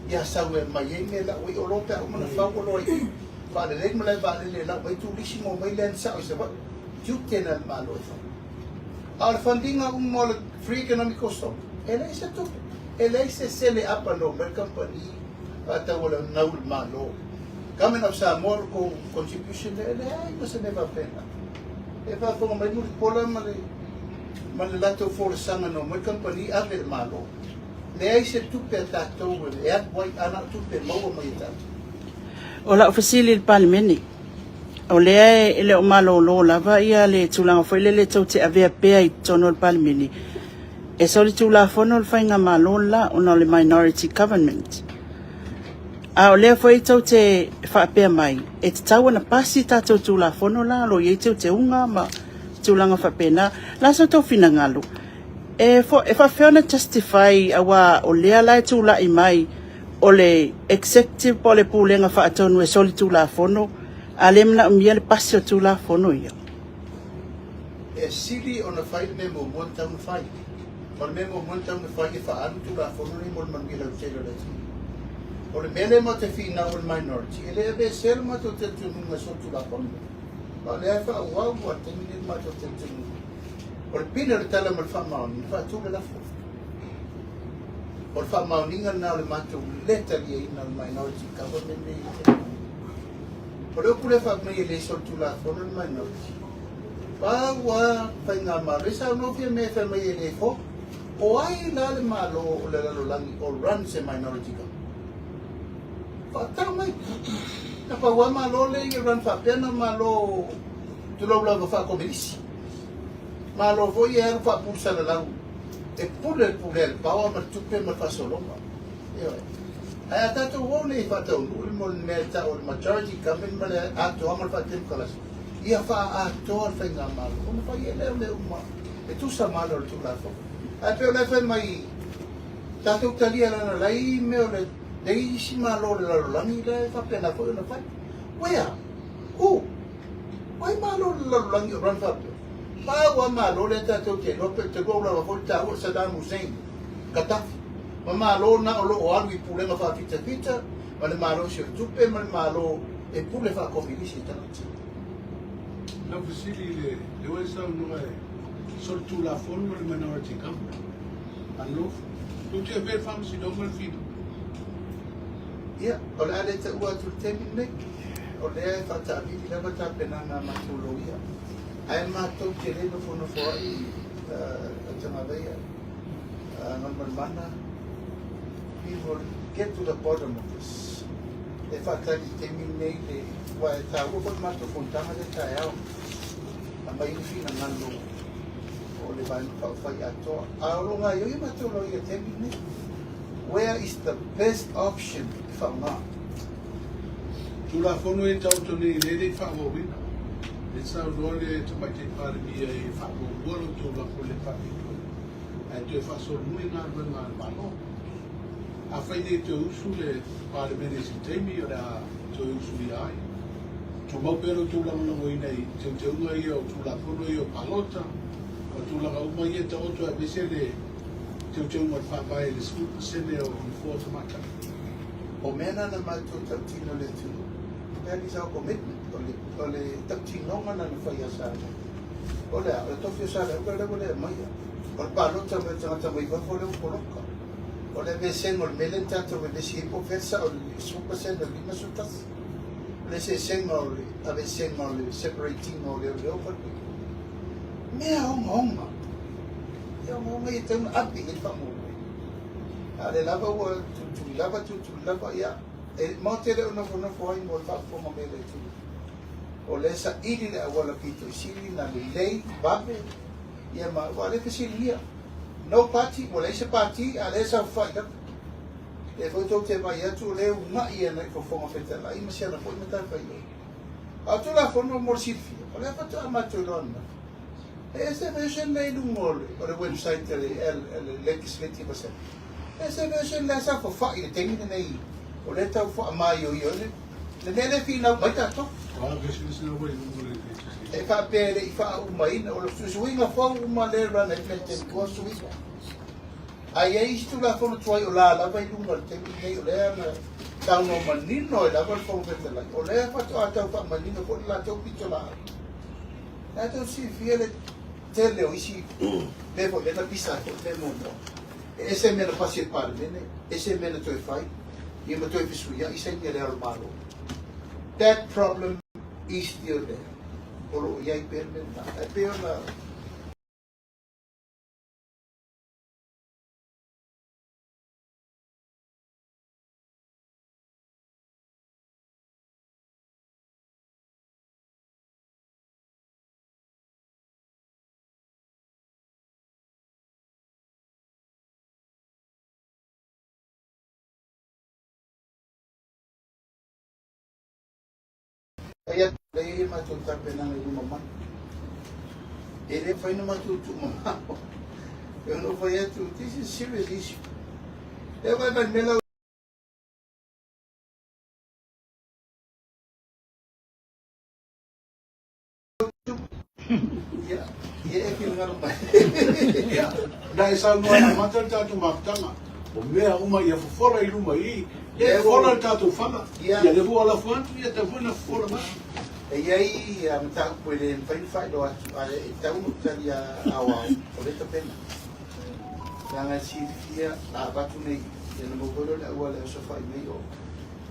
i Asau e aumai ai mea lau ai oloa pe a uma ona fau oloa i i. Faalelei le malae vaalele e lau mai turisi ma omai land sao i Savaii. Tiute na le Malo e fai. A o le fund ina uma o le Free Economical Zone, e leai se tupe, e leai se sele apa na omai le kamupani faatau o le nau i le Malo. Government of Samoa lo kou contribution lea, e leai ma se mea faapena. E faafofoga mai Mulipola ma le ma le latou folasaga na omai kamupani ave i le Malo. Leai se tupe a tatou e alu ai, a na o tupe e maua mai e tatou. O lau fesili i le Palemene, o lea e le o malolo lava ia le tulaga foi lele tou te avea pea i totonu o le Palemene, e solitulafono le faigamalo le la ona o le minority government. A o lea foi tou te faapea mai, e tatau ona pasi tatou Tulafono la o lo o i ai teuteuga ma tulaga faapena. O le a so outou finagalo? E, e faapefea ona justify aua o lea la e tulai mai o le executive po o le Pulega Faatonu e solitulafono, a le manaomia le pasi o Tulafono ia? E sili ona fai le mea muamua na tatau ona fai. O le mea muamua na tatau ona fai e faaalu Tulafono lenei mo le manuia lautele o le atunuu. O le mea lea matou te finau o le minority, e le aveesea le matou talitonuga e solitulafono. A o lea e faaauau lava i le taimi lenei le matou talitonuga. O le pine o le tala ma le faamaoni, na faatu le lafo. O le faamaoniga lena o le matou le taliaina o le minority government lenei i le taimi nei. O le upu lea fai mai e le solitulafono le minority. Pau lava faigamalo e saunoa fia mea e fai mai e le fou. O ai la le Malo o le lalolagi o run se minority government? Faatau mai. Na pau lava Malo lea e run faapea na Malo tulou lava faakomenisi. Malo foi e alu faapulesalalau e pule le pule a le power ma le tupe ma le faasologa. Ioe. Ae a tatou o nei e faataunuu le mo le mea e tau o le majority government ma le atoaga o le faatemokarasi, ia faaatoa le faigamalo ona fai ai lea o mea uma e tusa ma ala o le Tulafono. Ae pei o la e fai mai tatou talia leaga o la e i ai mea o le le isi malo o le lalolagi la e faapena foi ona fai. Where? Who? O ai malo o le lalolagi o run faapea? Pau a Malo lea tatou te iloa pe talua ua lava foi le taua o Saddam Hussein, Gaddafi, ma Malo na o lo o alu i pulega faafitafita ma le Malo si o tupe ma le Malo e pule faakominisi i tagata. Lau fesili i le lea ua e saunoa e solitulafono le minority government unlawful. Tou te avea i le faamasinoga le fili. Ia, o le a le taua atu i le taimi lenei. O lea e faataavili lava tapenaga a matou loia. Ae matou te le nofonofo ai a Tagavaia, Galumalemana, we will get to the bottom of this. E faatali i le taimi lenei le, aua e taua foi le matou fonotaga lea taeao, aumai ai le finagalo o le Vaega Faaupufai atoa. A o lo o gaoioi a matou loia i le taimi lenei. Where is the best option e faaaoga? Tulafono ia taoto nei lea e le i faaauauina. Lea saunoa le Tamaitai Palemia e faamuamua lo outou lafo i le faapitoa ae toe faasolomuli galuega a le Malo. Afai nei toe usu le Palemene i se taimi o le a toe usuia ai. Tumau pea lo outou lagolagoina i teuteuga ia o Tulafono ia o palota ma tulaga uma ia taoto aemaise le teuteuga o le Faavae i le 10% o nofoa tamaitai. O mea na na matou tautino i le atunuu, that is our commitment, o le tautinoga na na fai ia Samoa. O le a? O le tofi o Saleaula lea ua le aumaia. O le palota mai o tagata mai fafo lea ua poloka. O le aveesega o le mea lea na tatou vevesi ai po o fea le sao o le 10% o le 51. O le eseesega o le aveesega o le separate ina o leoleo falepuipui. Mea ogaoga. Mea ogaoga ia e tatau ona ave i ai le faamoemoe. A o lea lava ua tulituli lava, tulituli lava, ia, e matou te le o nofonofo ai mo le faafofoga mai a le atunuu. O lea e saili le auala pito i sili na lelei, vave, ia ma ua le fesiligia. No party, ua leai se pati, a o lea e saofafai lava. O lea foi tou te vaai atu o lea e una'i ana i Fofoga Fetalai ma si ana foi matafaioi. A o Tulafono mo le silafia, o lea faatoa matou iloa ananafi. E ese version lea i luga o le website a le Legislative Assembly. E ese version lea sa fafai i le taimi lenei o lea e tau faamaioio ai le mea lea e finau mai tatou. E faapea e le i faaaumaina, o le suisuiga fou uma lea e run ai le taimi ua suiga. A i ai isi Tulafono tuai o la lava i luga i le taimi lenei o lea na saunoa manino ai lava le Fofoga Fetalai, o lea faatoa tau faamanino foi le latou pitolaau. Na tou silafia le tele o isi mea foi lea na pisa ai foi le mea muamua. E ese mea na pasi e le Palemene, ese mea na toe fai, ia ma toe fesuiai saini a le Ao o le Malo. That problem is still there. O lo o i ai pea le mea lena. Ae pei ona Fai atu lea ia matou tapenaga i luma mai. E le mafai ona matou tuumamao. E ono fai atu, this is serious issue. E vai vai mea lau Ia, ia e finagalo mai. Ia, na e saunoa e amata le tatou mafutaga. O mea uma ia fofola i luma i i. Ia e fofola le tatou fala. Ia lea foi ua lafo atu, ia tatau foi ona fofola mai. E i ai mataupu e le mafai ona faailoa atu, ae e tatau ona ou tali aoao, o lea e tapena. Leaga e silafia, a avatu nei, ia ona maua foi lea o le auala e osofai mai o.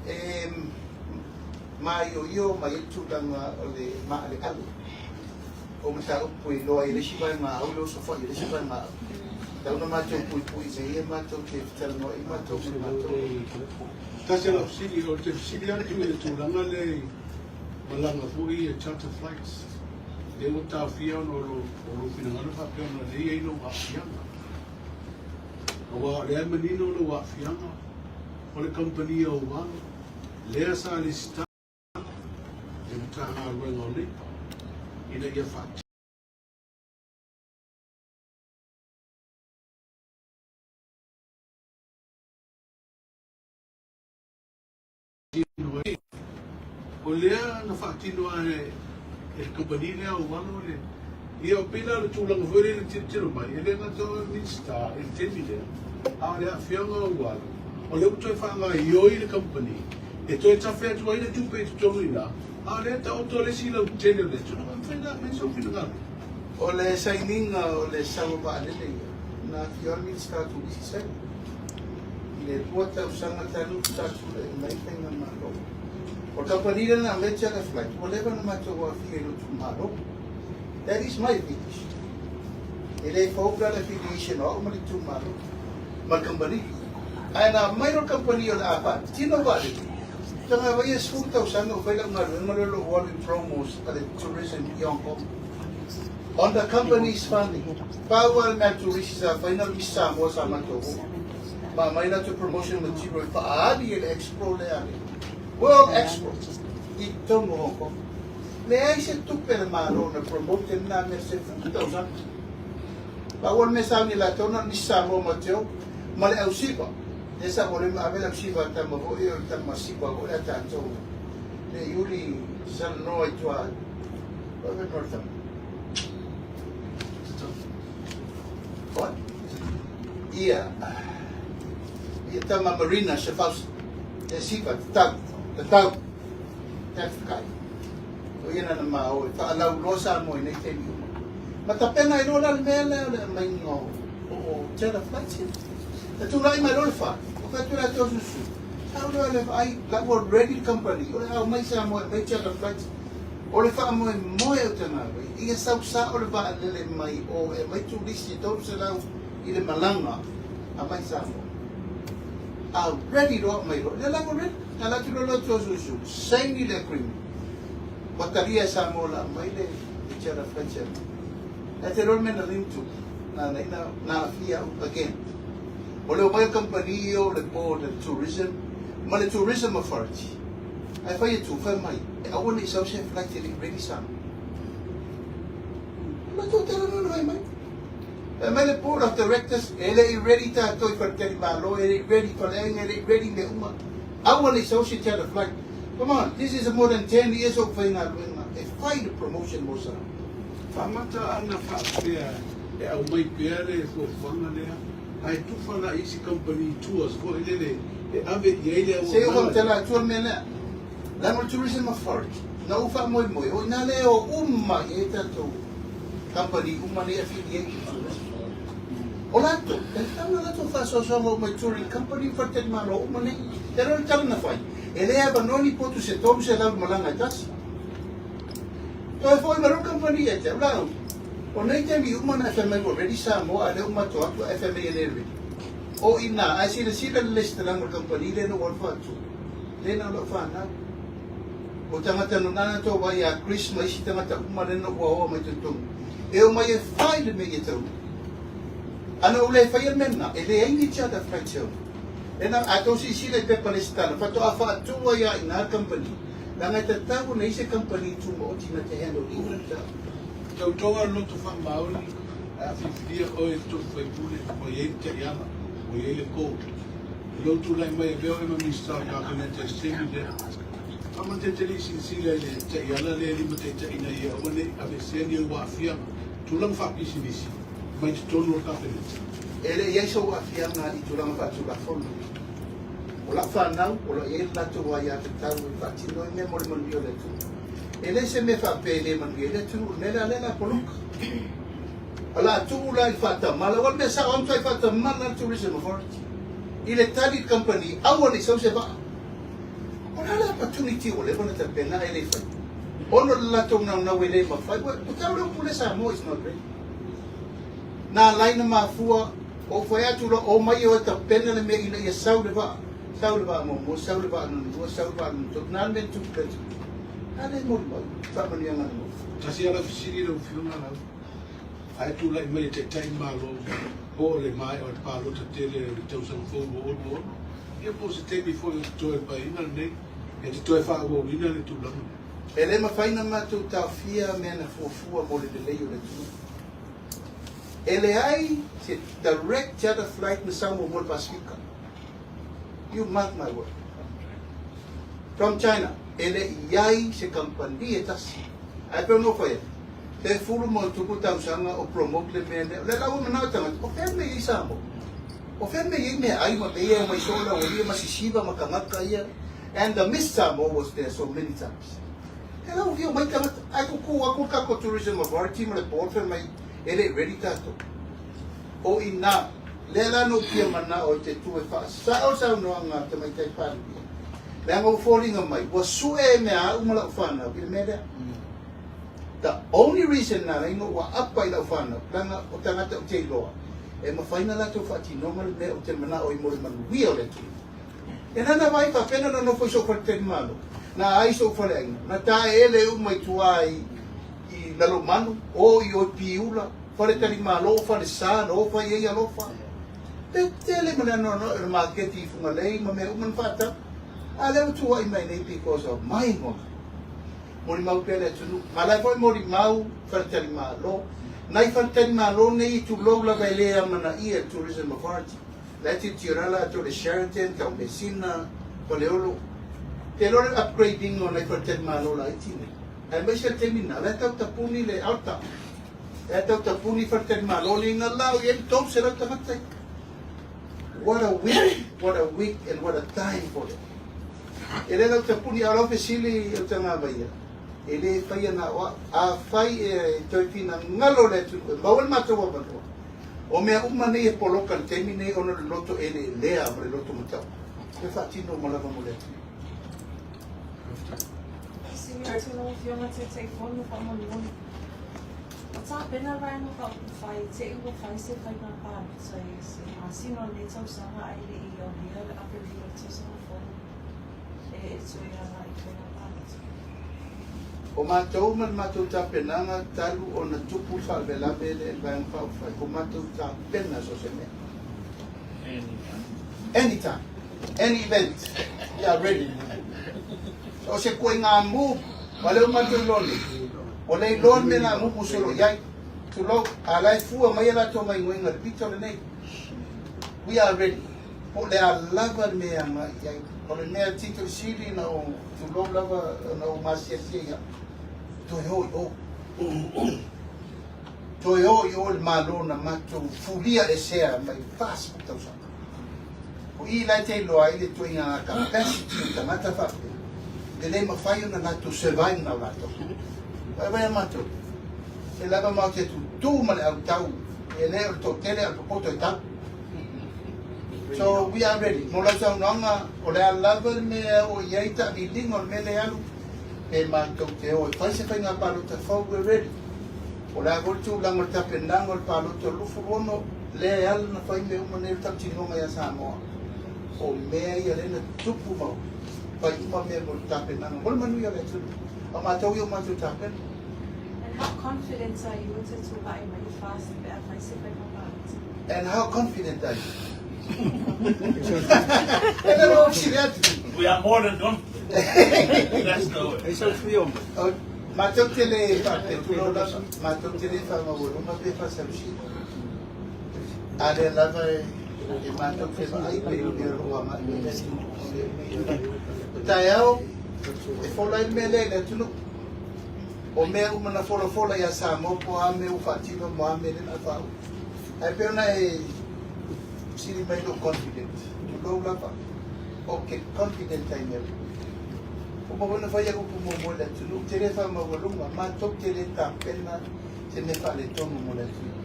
E māioio mai ai le tulaga o le maaleale o mataupu e iloa ai e le isi vaega au le osofai e le isi vaega au. Tau na matou puipui i mea ia matou te fetalanoai matou ma matou. Tasi lau fesili, ou te fesili atu i le tulaga lea i malaga foi ia charter flights, lea ua taofia ona o lou finagalo faapea ona lea e i ai lou aafiaga. Aua o lea e manino lou aafiaga o le kamupani a ou alo, lea sa lesitala le Matagaluega o Leipa ina ia faatino ai. O lea na faatino lava e le kamupani lea a ou alo le. Ia, o pei la o le tulaga foi lea i le tilotilo mai, e le gata o le Minisita i le taimi lea, a o le aafiaga o ua alu, o lea ua toe faagaoioi le kamupani e toe tafe atu ai le tupe i totonu i ina, a o lea e taoto le isi lautele o le atunuu. E mafai ona aumai sou finagalo. O le sainiga o le sau o vaalele ia, na afio ai le Minisita o Turisi saini i le 2 tausaga talu sa tulai mai le Faigamalo. O le kamupani lea na aumai le charter flight, ua leva ona matou aofia i lou itumalo. That is my affiliation. E le fou la le affiliation o au ma le itumalo ma le kamupani. Ae na aumai loa le kamupani o le a faatino vaalele, taga vaia 10 tausaga o fai lau galuega lea o lo o alu i promos a le tourism i Hong Kong. On the company's funding. Pau lava le mea a le turisi sa fai na o le Miss Samoa sa matou o. Ma aumai latou promotion material e faaali e le Expo lea a le World Expo i totonu o Hong Kong. Leai se tupe a le Malo na promote lena mea 10 tausaga. Pau o le mea sa agi latou na o le Miss Samoa ma Teo ma le au siva. Lea sa ua leva ave le au siva a tama foi o le tama siva foi a tatou le Iuli salanoa i tua. Ave no le tama. What? Ia. Ia tama Marina Shafausa. E siva, tatau, tatau. Tafkai. O ia nana ma o e faalauiloa Samoa i nei taimi uma. Ma tapena ai loa la le mea lea o le aumaiga o o charter flights ia. E tulai mai loa le fa, o fai atu latou susu. Sau loa le vaai, la ua ready le company, o le a aumai Samoa e aumai charter flights. O le faamoemoe o Tagawai, ia sau sao le vaalele mai o e aumai turisi e 300 i le malaga aumai Samoa. A ready loa aumai loa. Lea la ua ready. Na alu atu loa le Susu, saini le agreement. Ua talia e Samoa la aumai le charter flight e aumai. Ae te iloa le mea na link tu, na ala ai na aafia au again. O le omai o kamupani o le board o le tourism ma le tourism authority. Ae fai atu, fai mai, e aua ne i sau se flight e le i ready Samoa. O matou talanoa na fai mai. Fai mai le board of directors, e le i ready tatou i faletalimalo, e le i ready faleaiga, e le i ready mea uma. Aua ne i sau se charter flight. Come on, this is more than 10 years ou faigaluega e fai le promotion mo Samoa. Faamata ana faapea e aumai pea le fuafuaga lea, ae tufa la i isi kamupani tours foi lele e ave i ai le Se i ou auaunaga lea. faamatala atua le mea lea. Leaga o le Tourism Authority, na ou faamoemoe, o i ina lea e o uma i ai tatou kamupani uma nei e affiliate i le Tourism. O latou, e tatau ona latou faasoasoaga uma i touring company ma faletalimalo uma nei. Te iloa le tala na fai, e le avanoa ni potu se 300 i malaga e tasi. Toe foi mai loa le kamupani ia te au, Laauli, o nei taimi uma na e fai mai ua ready Samoa a o lea ua matou atu ae fai mai e le ready. O i ina, ae silasila le lesitalaga o le kamupani lea na ou alu faatu, lea na o lau fanau. O tagata na nana tou vaai ia Chris ma isi tagata uma lea na ua oa mai totonu, e omai e fai le mea ia taunuu. A na ou le faia le mea lena, e leai ni charter flights e omai. Lena, a tou silasila i pepa lesitala, faatoa faatu ai lava i ina le kamupani, leaga e tatau ona i ai se kamupani tumaoti na te handle ina le mataupu. Tautoga le loto faamaoni ae a filifilia oe e le tofi faipule ua i ai le taiala, ua i ai le code. I lou tulai mai e avea oe ma Minisita o le Kapeneta i se taimi lea, faamate te le i silasila i le taiala lea e limataitaiina ia aua ne i aveesea ni ou aafiaga i tulaga faapisinisi mai totonu o le Kapeneta. E le i ai sou aafiaga i tulaga faatulafono. O lau fanau, o lo o i ai le latou aiatatau e faatino ai mea mo le manuia o le atunuu. E le se mea faapea e le manuia ai le atunuu, o le mea lea lea o le a poloka. O le a tuu la i le faatamala, aua o le mea sao lava matua faatamala le Tourism Authority i le tali i le kamupani, aua ne i sau se vaa. O le a le opportunity ua leva ona tapena ae le i faia? Ona o le latou naunau e le mafai, ua tau le upu lea Samoa is not ready. Na ala ai na mafua ou fai atu loa, omai o e tapena le mea ina ia sau le vaa, sau le vaa muamua, sau le vaa lona lua, sau le vaa lona tolu, na le mea na tupu le atunuu. A lea e molimau, faamanuiaga a le Atua. Tasi lava lau fesili lau Afioga Lau. Ae tulai mai e taitai le Malo po o le maea o le palota tele o le tausaga fou 2026, ia po o se taimi foi o totoe o le Paeaiga lenei e te toe faaauauina le tulaga lea. E le mafai ona matou taofia mea na fuafua mo le lelei o le atunuu. E leai se direct charter flight na sau muamua i le Pasefika. You mark my word. From China, e le i ai se kamupani e tasi. Ae pei ona ou fai atu, Pe fulu ma tupu tausaga o promote le mea lea. O lea la ua manao tagata, o fea le mea e i ai Samoa? O fea le mea e i ai meaai ma mea ia e omai soo le aualia ma sisiva ma tagata ia. And the Miss Samoa was there so many times. Lea la ua fia omai tagata, ae kuku atu le tatou Tourism Authority ma le Board fai mai e le i ready tatou. O i ina, lea la na ou fia manao i te tu e faasao le saunoaga a le Tamaitai Palemia, leaga ua foliga mai ua sue e mea a au ma lau fanau i le mea lea. The only reason na ala ai na ou aapa i lau fanau, leaga o tagata ou te iloa, e mafai na latou faatinoga le mea ou te manao ai mo le manuia o le atunuu. E nana vaai faapena na nofo i sou faletalimalo, na ai sou faleaiga, na taeele uma i tua i i Lalomanu, o i o i Piula, faletalimalo, falesa, na o fai ai alofa. Pe tele ma le anoanoai o le maketi i Fugalei ma mea uma na faatau. A lea ua tuuai mai nei because of my igoa. Molimau pea le atunuu. Ma la e foi molimau faletalimalo. Nai faletalimalo nei tulou lava e le amanaia e le Tourism Authority. La e tilotilo la latou i le Sheraton, Taumeasina, Faleolo. Te iloa le upgrade ina o nai faletalimalo laiti nei. Aemaise le taimi lena, la e tau tapuni le altar. La e tau tapuni faletalimalo nei na lao i ai le 300 tagata ia. What a week, what a week and what a time for them. E le lau tapuni, a o lau fesili o Tagavaia, e le faia na o au. Afai e toe finagalo le atunuu e maua le matou avanoa, o mea uma nei e poloka i le taimi nei ona o le loto eleelea ma le loto matau, e faatino uma lava mo le atunuu. Fesili atu lau Afioga Taitaifono faamolemole. Ua tapena le Vaega Faaupufai i te i ua fai se faiga palota i se masina o lenei tausaga ae le i aulia le Aperila o le tausaga fou e toe agai i faiga palota. O matou ma le matou tapenaga talu ona tupu le faalavelave lea i le Vaega Faaupufai, ua matou tapena so o se mea. Anytime, any event, we are ready. So o se ituaiga move, aua lea ua matou iloa nei, ua le iloa le mea na mumu solo i ai. Tulou, a la e fua mai a latou gaioiga i le pito lenei. We are ready. Po o le a lava le mea e agai i ai. O le mea tito i sili na ou, tulou lava, na ou masiasia ia, toe o i o. Toe o i o le Malo na matou fulia esea mai 40 tausaga. O i la e te iloa ai le ituaiga capacity o tagata faapea, e le mafai ona latou survive na o latou. Vaivai a matou, e lava matou te tutū ma le autau, e le o le toatele a o le popoto e tau. So we are ready. Mo lau saunoaga, o le a lava le mea e oo i ai taamiliga o le mea lea e alu, pe matou te o e fai se faiga palota fou, we're ready. O le a foi le tulaga o le tapenaga o le palota o le 26, lea e ala ona fai mea uma nei o le tautinoga ia Samoa. O mea ia lea na tupu ma fai uma mea mo le tapenaga mo le manuia o le atunuu. A o matou ia ua matou tapena. And how confident are you e te tulai mai le FAST pe a fai se faiga palota? And how confident are you? E le lou fesili atu. We are more than confident. Let's do it. Ei sau fia o mai. Matou te le faapea, tulou lava, matou te le faamaualuga pe faasalusili. A lea lava e matou te vaai pe o mea o lo o agai mai le atunuu. O taeao e fola ai le mea lea i le atunuu. O mea uma na folafola ia Samoa po o a mea ua faatino ma a mea lea na faauu. Ae pei ona e sili mai lou confident, tulou lava, ok, confident ai mea uma. Uma foi ona fai au upu muamua i le atunuu, ou te le faamaualuga, matou te le tapena se mea faaletonu mo le atunuu.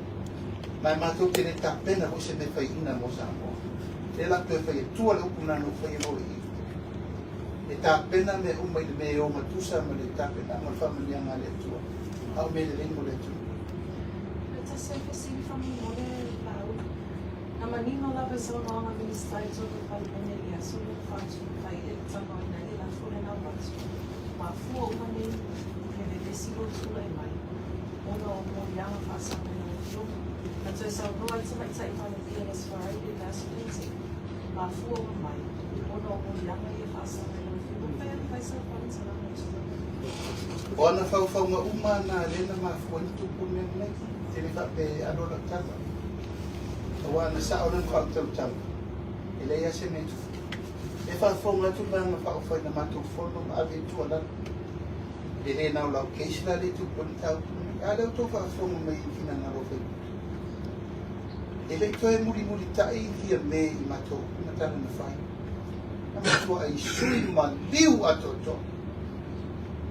Ma e matou te le tapena foi se mea faiina mo Samoa. Lea la toe fai atua le upu na na ou faia loa i i. E tapena mea uma i le mea e o matusa ma le tapenaga o le faamanuiaga a le Atua, a o mea lelei mo le atunuu. E tasi a fesili faamolemole Laauli. Na manino lava i saunoaga a Minisita i totonu o le Palemene i le aso lea na faatulai e le talanoaina ai le lafo lena ua atu. Mafua uma nei he vevesi lou tulai mai ona o moliaga faasao i lau Afioga. Na toe saunoa ai Tamaitai Palemia le Aso Faraile i le aso lea tea. Mafua uma mai ona o moliaga ia faasao i lau Afioga. Mafai ona fai sau faamatalaga i tulaga nei? O ana faufauga uma na lea na mafua ai na tupu le mea lenei. E le faapea e alo lau tala. Aua ana sao lana faautautaga, e leai lava se mea e tupu. E faafofoga atu le Vaega Faaupufai na matou fono ma ave i tuualalo. E le na o lau case la lea e tupu ai le mataupu lenei. A lea ua outou faafofoga mai i finagalo o faipule. E le i toe mulimulita'i Fiame i matou upu ma tala na fai. Na matua'i sui maliu atoatoa.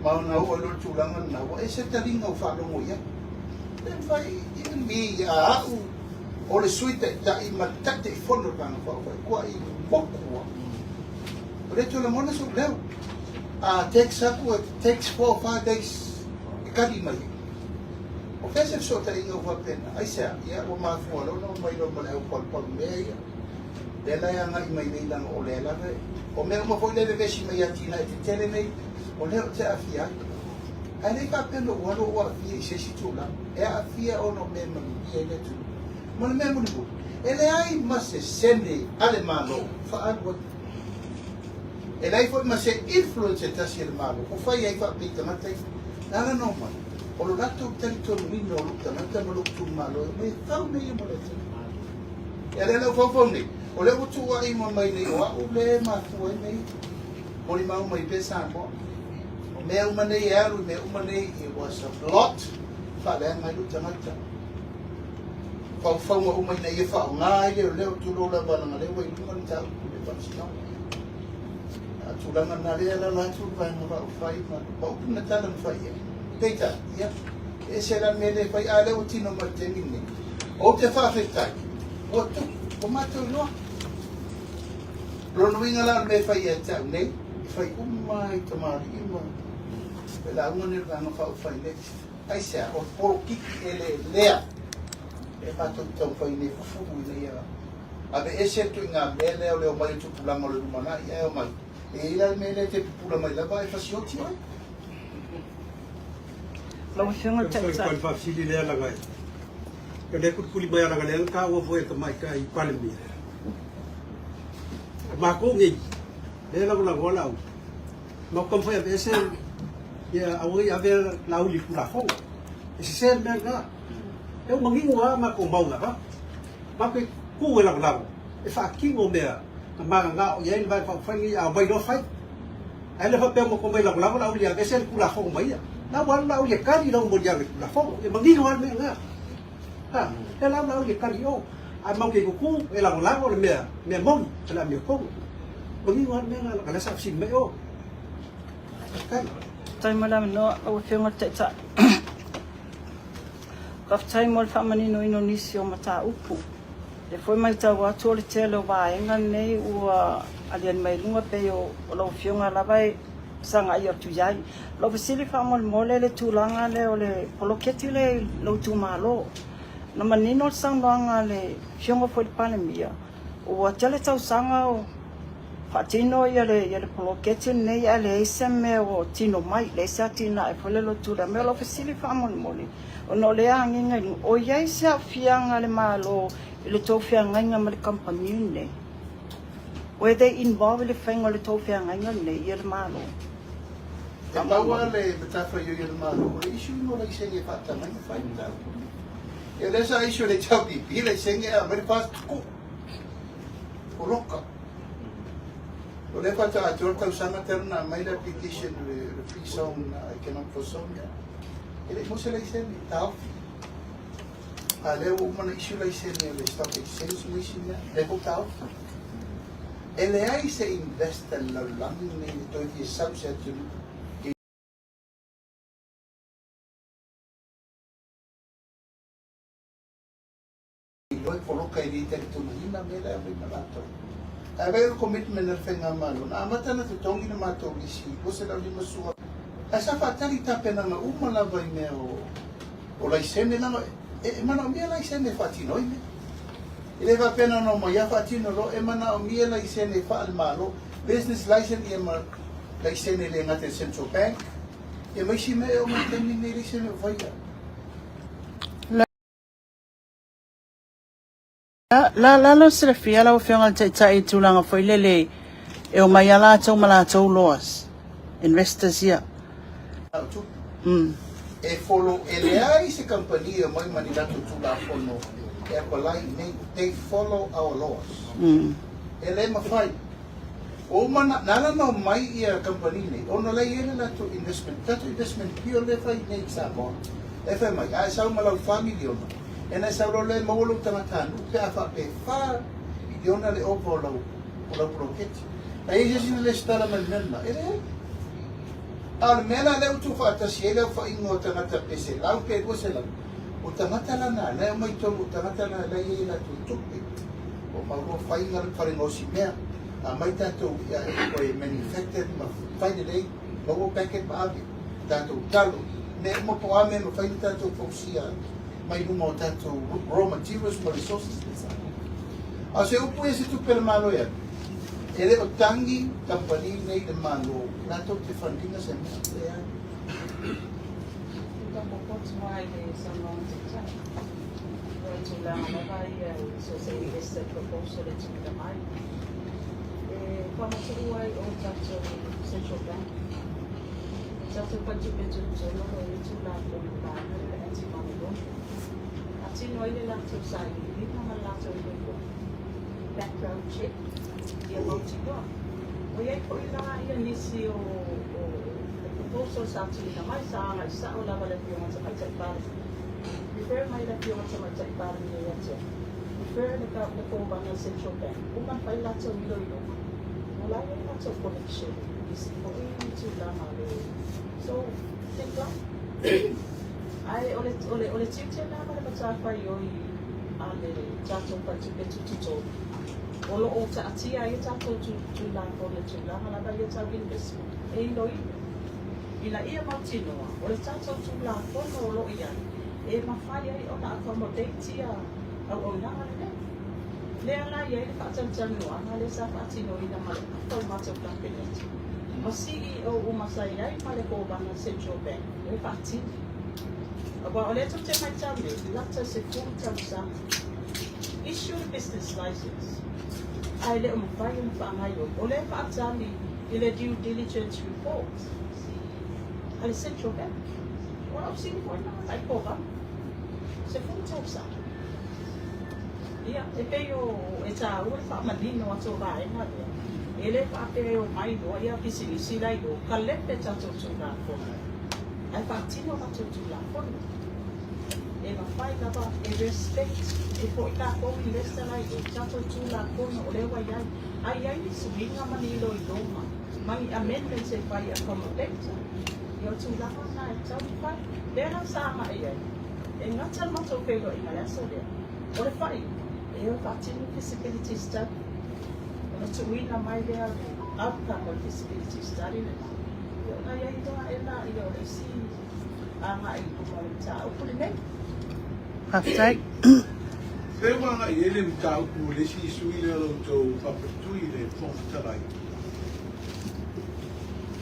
Ma ona oo ai loa i le tulaga lena, ua ese taliga ua faalogo i ai. E le mafai, even me, a a'u o le Sui Taitai ma le Taitaifono o le Vaega Faaupufai, kua'i moku lava. Ua le toe lagona so'u leo. A text atu, it takes 4 or 5 days e kali mai ai. O fea se fesootaiga ua faapena? Aisea? Ia, ua mafua loa ona omai loa ma le au palupalu mea ia. Lea la e agai mai nei leaga o lea lava e... O mea uma foi lea e vevesi mai i atinae tetele nei, o lea ou te aafia ai. Ae le i faapea na ou alu ou aafia i se isi tulaga. E aafia ona o mea e manuia ai le atunuu. Ma le mea mulimuli, e leai ma se sene a le Malo faaalu ai. E leai foi ma se influence e tasi a le Malo o fai ai faapea i tagata ia. Na ala ona omai, o lo latou talitonuina o lou tagata ma lou itumalo e omai e fau mea ia mo le atunuu. Ia lea la ua faufau nei, o lea ua tuuai uma mai nei o au lea e mafua ai mea ia. Molimau mai pea Samoa. O mea uma nei e alu i mea uma nei, it was a plot faaleaga ai lou tagata. Faufauga uma ina ia faaaoga ai leoleo, tulou lava leaga lea ua i luga le mataupu i le faamasinoga. A o tulaga na lea e alaala atu le Vaega Faaupufai ma upu na tala na fai i ai. Peitai, ia, e ese la le mea lea e fai, a o lea ua tino mai i le taimi lenei. Ou te faafetai, ua tupu, ua matou iloa. O lona uiga la o le mea e fai ia te au nei, e fai uma i tamalii ma le lauga nei o le Vaega Faaupufai next. Aisea? O le polokiki eleelea e matou te taumafai nei e fufulu ina ia aveese le ituaiga mea lea o le omai o tupulaga o le lumanai ae omai e i ai la le mea lea e te pupula mai lava ae fasioti oe. Lau Afioga i le Taitai. O le faafesili lea leaga o lea e kulikuli mai leaga lea na taua foi e le Tamaitai Palemia. O matou nei, lea e lagolago lava Laauli, matou taumafai e aveese ia aua ne i ave Laauli i le Tulafono. E sese le mea lena. E ua manino lava matou mau na avatu. Matou te tu e lagolago e faatino mea na mananao i ai le Vaega Faaupufai lenei a omai loa fai. Ae le faapea ua matou omai e lagolago Laauli e aveese le Tulafono ma ia. La ua alu Laauli e kali lau moliaga i le Tulafono. E manino lava le mea lena. Ha, lea la ua Laauli e kali i o. Ae matou te tutu e lagolago le mea, mea moni ma le amiotonu. Manino lava le mea lena, leaga o lea sa fesili mai o. Faafetai. Faafetai mo le avanoa lau Afioga i le Taitai. Faafetai mo le faamaninoina o nisi o mataupu. Lea foi matau atu o le tele o vaega nei ua aliali mai luga pei o lau Afioga lava e sagai atu i ai. Lau fesili faamolemole le tulaga lea o le poloketi lea i lou itumalo. Na manino le saunoaga a le Afioga foi i le Palemia, ua tele tausaga o faatino ia le poloketi lenei ae leai se mea ua tino mai, leai se atinae foi lele o tulai mai. O lau fesili faamolemole, ona o lea e agiga i luga, o i ai se aafiaga a le Malo i le tou feagaiga ma le kamupani lenei? Were they involved i le faiga o le tou feagaiga lenei ia le Malo? E pau lava le matafaioi a le Malo, o le issue ina o laisene e faataga ai ma fai mataupu nei. Ia o lea sa issue e le HRPP laisene ae aumai le fast tuku. Poloka. O lea faatoa atoa le tausaga talu ona aumai le application i le free zone, economic zone. E le i maua se laisene, taofi. A lea ua uma ona issue laisene o le stock exchange ma isi mea, lea foi ua taofi. E leai se investor i le lalolagi lenei e toe fia sau i se atunuu e iloa e poloka e le talitonuina mea la e aumai ma latou. Ae vaai o le commitment a le Faigamalo, na amata ona totogi le matou lisi i 250,000. Ae sa faatali i tapenaga uma lava i mea o laisene, leaga e manaomia laisene e faatino ai mea. E le faapea na ona omai lava faatino loa, e manaomia laisene faale-Malo, business license ia ma laisene e le gata i le Central Bank, ia ma isi mea e oo mai i le taimi lenei e leai se mea o faia. La la lo silafia lau Afioga i le Taitai i tulaga foi lele e omai lava latou ma latou laws, investors ia. E follow e leai se kamupani e omai ma ni latou Tulafono e apply i inei, they follow our laws. E le mafai. Ua uma na, na ala ona omai ia kamupani nei ona o la e i ai le latou investment, tatou investment pure lea e fai i inei i Samoa. E fai mai, a e sau ma lau $4 miliona, e na e sau loa lea e maua lou tagatanuu pe a faapea e $4 miliona le ova o lau poloketi. A i ai se isi na lesitala mai i le mea lena? E leai. A o le mea la lea ua tuufaatasi ai le aofaiga o tagata pe 100 pe 200, o tagata la na la e omai i totonu, o tagata la la e i ai a latou tupe, ua maua faiga le fale gaosi mea, aumai tatou ia e toe manufactured ma fai lelei, maua packet ma ave, tatou talo, mea uma po o a mea e mafai ona tatou fausia mai luma o tatou raw materials ma resources. A o se upu ia se tupe a le Malo e alu, e le o tagi kamupani nei i le Malo latou te fund ina se mea, leai. Tulaga lava ia i so o se investor proposal e tuuina mai. E faamatuu ai o tatou Central Bank. O tatou faletupe tutotonu o lo o i ai Tulafono vaega lea o le anti-money laundering. Faatino ai le latou sailiiliga ma le latou iloiloga, background check, ia mautinoa. Ua i ai foi la ia nisi o proposal sa tuuina mai sa agai sao lava le Afioga Tamaitai Palemia. Refer mai le Afioga Tamaitai Palemia ia te au. Refer le Kovana Central Bank. Uma ona fai latou iloiloga. O la e i ai latou connection i isi foi tulaga o le so decline. Ae o le tiute lena ma le matafaioi a le tatou faletupe tutotonu o lo o taatia ai tatou Tulafono i tulaga lava ia tau investment e iloilo ina ia mautinoa o le tatou Tulafono o lo o i ai e mafai ai ona accommodate ia auaunaga lenei. Lea la e i ai le faatalatalanoaga lea sa faatinoina ma le afa o le matou Kapeneta ma CEO uma sa i ai ma le Kovana Central Bank e faatino. Aua o lea tou te matau nei, lata 10 tausaga issue le business license ae le o mafai ona faagaoioi. O lea e faatali i le due diligence report a le Central Bank. O lau sili foi na agai Kovana. 10 tausaga. Ia, e pei o e tāua le faamanino atu o vaega lea. E le faapea e omai loa ia pisinisi la i o, kalepe tatou Tulafono. Ae faatino latou Tulafono. E mafai lava e respect e foi tatou investor la i o, tatou Tulafono o lea ua i ai. Ai ai ni suiga ma ni iloiloga, ma ni amendments e fai e accommodate. Ia o tulaga na e taumafai. Lea la sa agai ai. E gata le matou feiloaiga le aso lea. O le faaiuga, e o e faatino feasibility study. Ona tuuina mai lea o le outcome o le feasibility study lena. Ia ona i ai loa e la ia o le isi agai i luma o le mataupu lenei. Faafetai. Pe ua agai i ai le mataupu o le isi sui lea o lo outou faapatui le Fofoga Fetalai?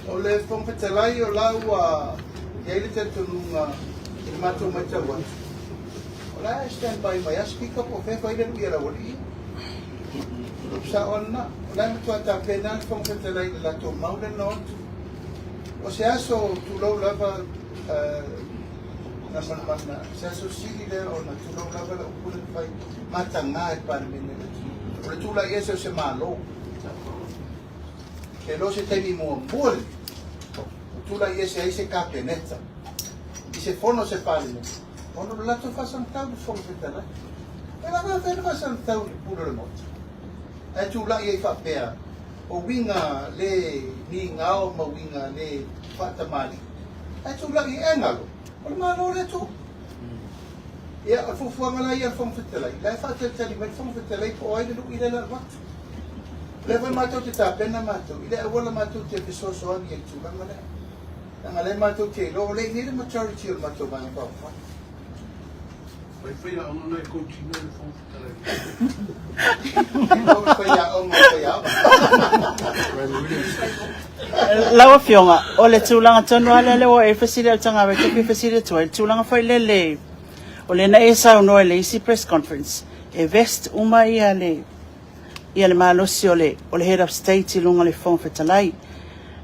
O le Fofoga Fetalai, o la ua i ai le talitonuga i le matou matau atu. O la e stand by mai a Speaker po o fea fai le lui a laualii. O sao lena. O la e matua tapena le Fofoga Fetalai i le latou mau le na o atu. O se aso tulou lava na manamana, se aso sili lea ona tulou lava la upu le fai mataga e Palemene le atunuu. O le tulai ese o se Malo. E lo se taimi muamua le o tulai ese ai se Kapeneta i se fono se Palemene ona o le latou faasagatau le Fofoga Fetalai. E lava fai le faasagatau i le pule o le Maota. Ae tulai ai faapea o uiga le migao ma uiga le faatamalii. Ae tulai e galo, o le Malo le atunuu. Ia, o le fuafuaga la ia a le Fofoga Fetalai, la e faatalitali mai le Fofoga Fetalai po o ai le lui lea o le a avatu. O lea foi matou te tapena matou i le auala matou te fesoasoani ai i le tulaga lea. Leaga o lea matou te iloa o lea e i inei le majority o le matou Vaega Faaupufai. Fai faiaoga nai kotino le Fofoga Fetalai. O le faiaoga o faiaoga. Lau Afioga, o le tulaga tonu lava lea lea ua e fesili ai i le tagata e te fia fesili atu ai, le tulaga foi lele o lea na e saunoa i le isi press conference, e vest uma ia le malosi o le Head of State i luga o le Fofoga Fetalai.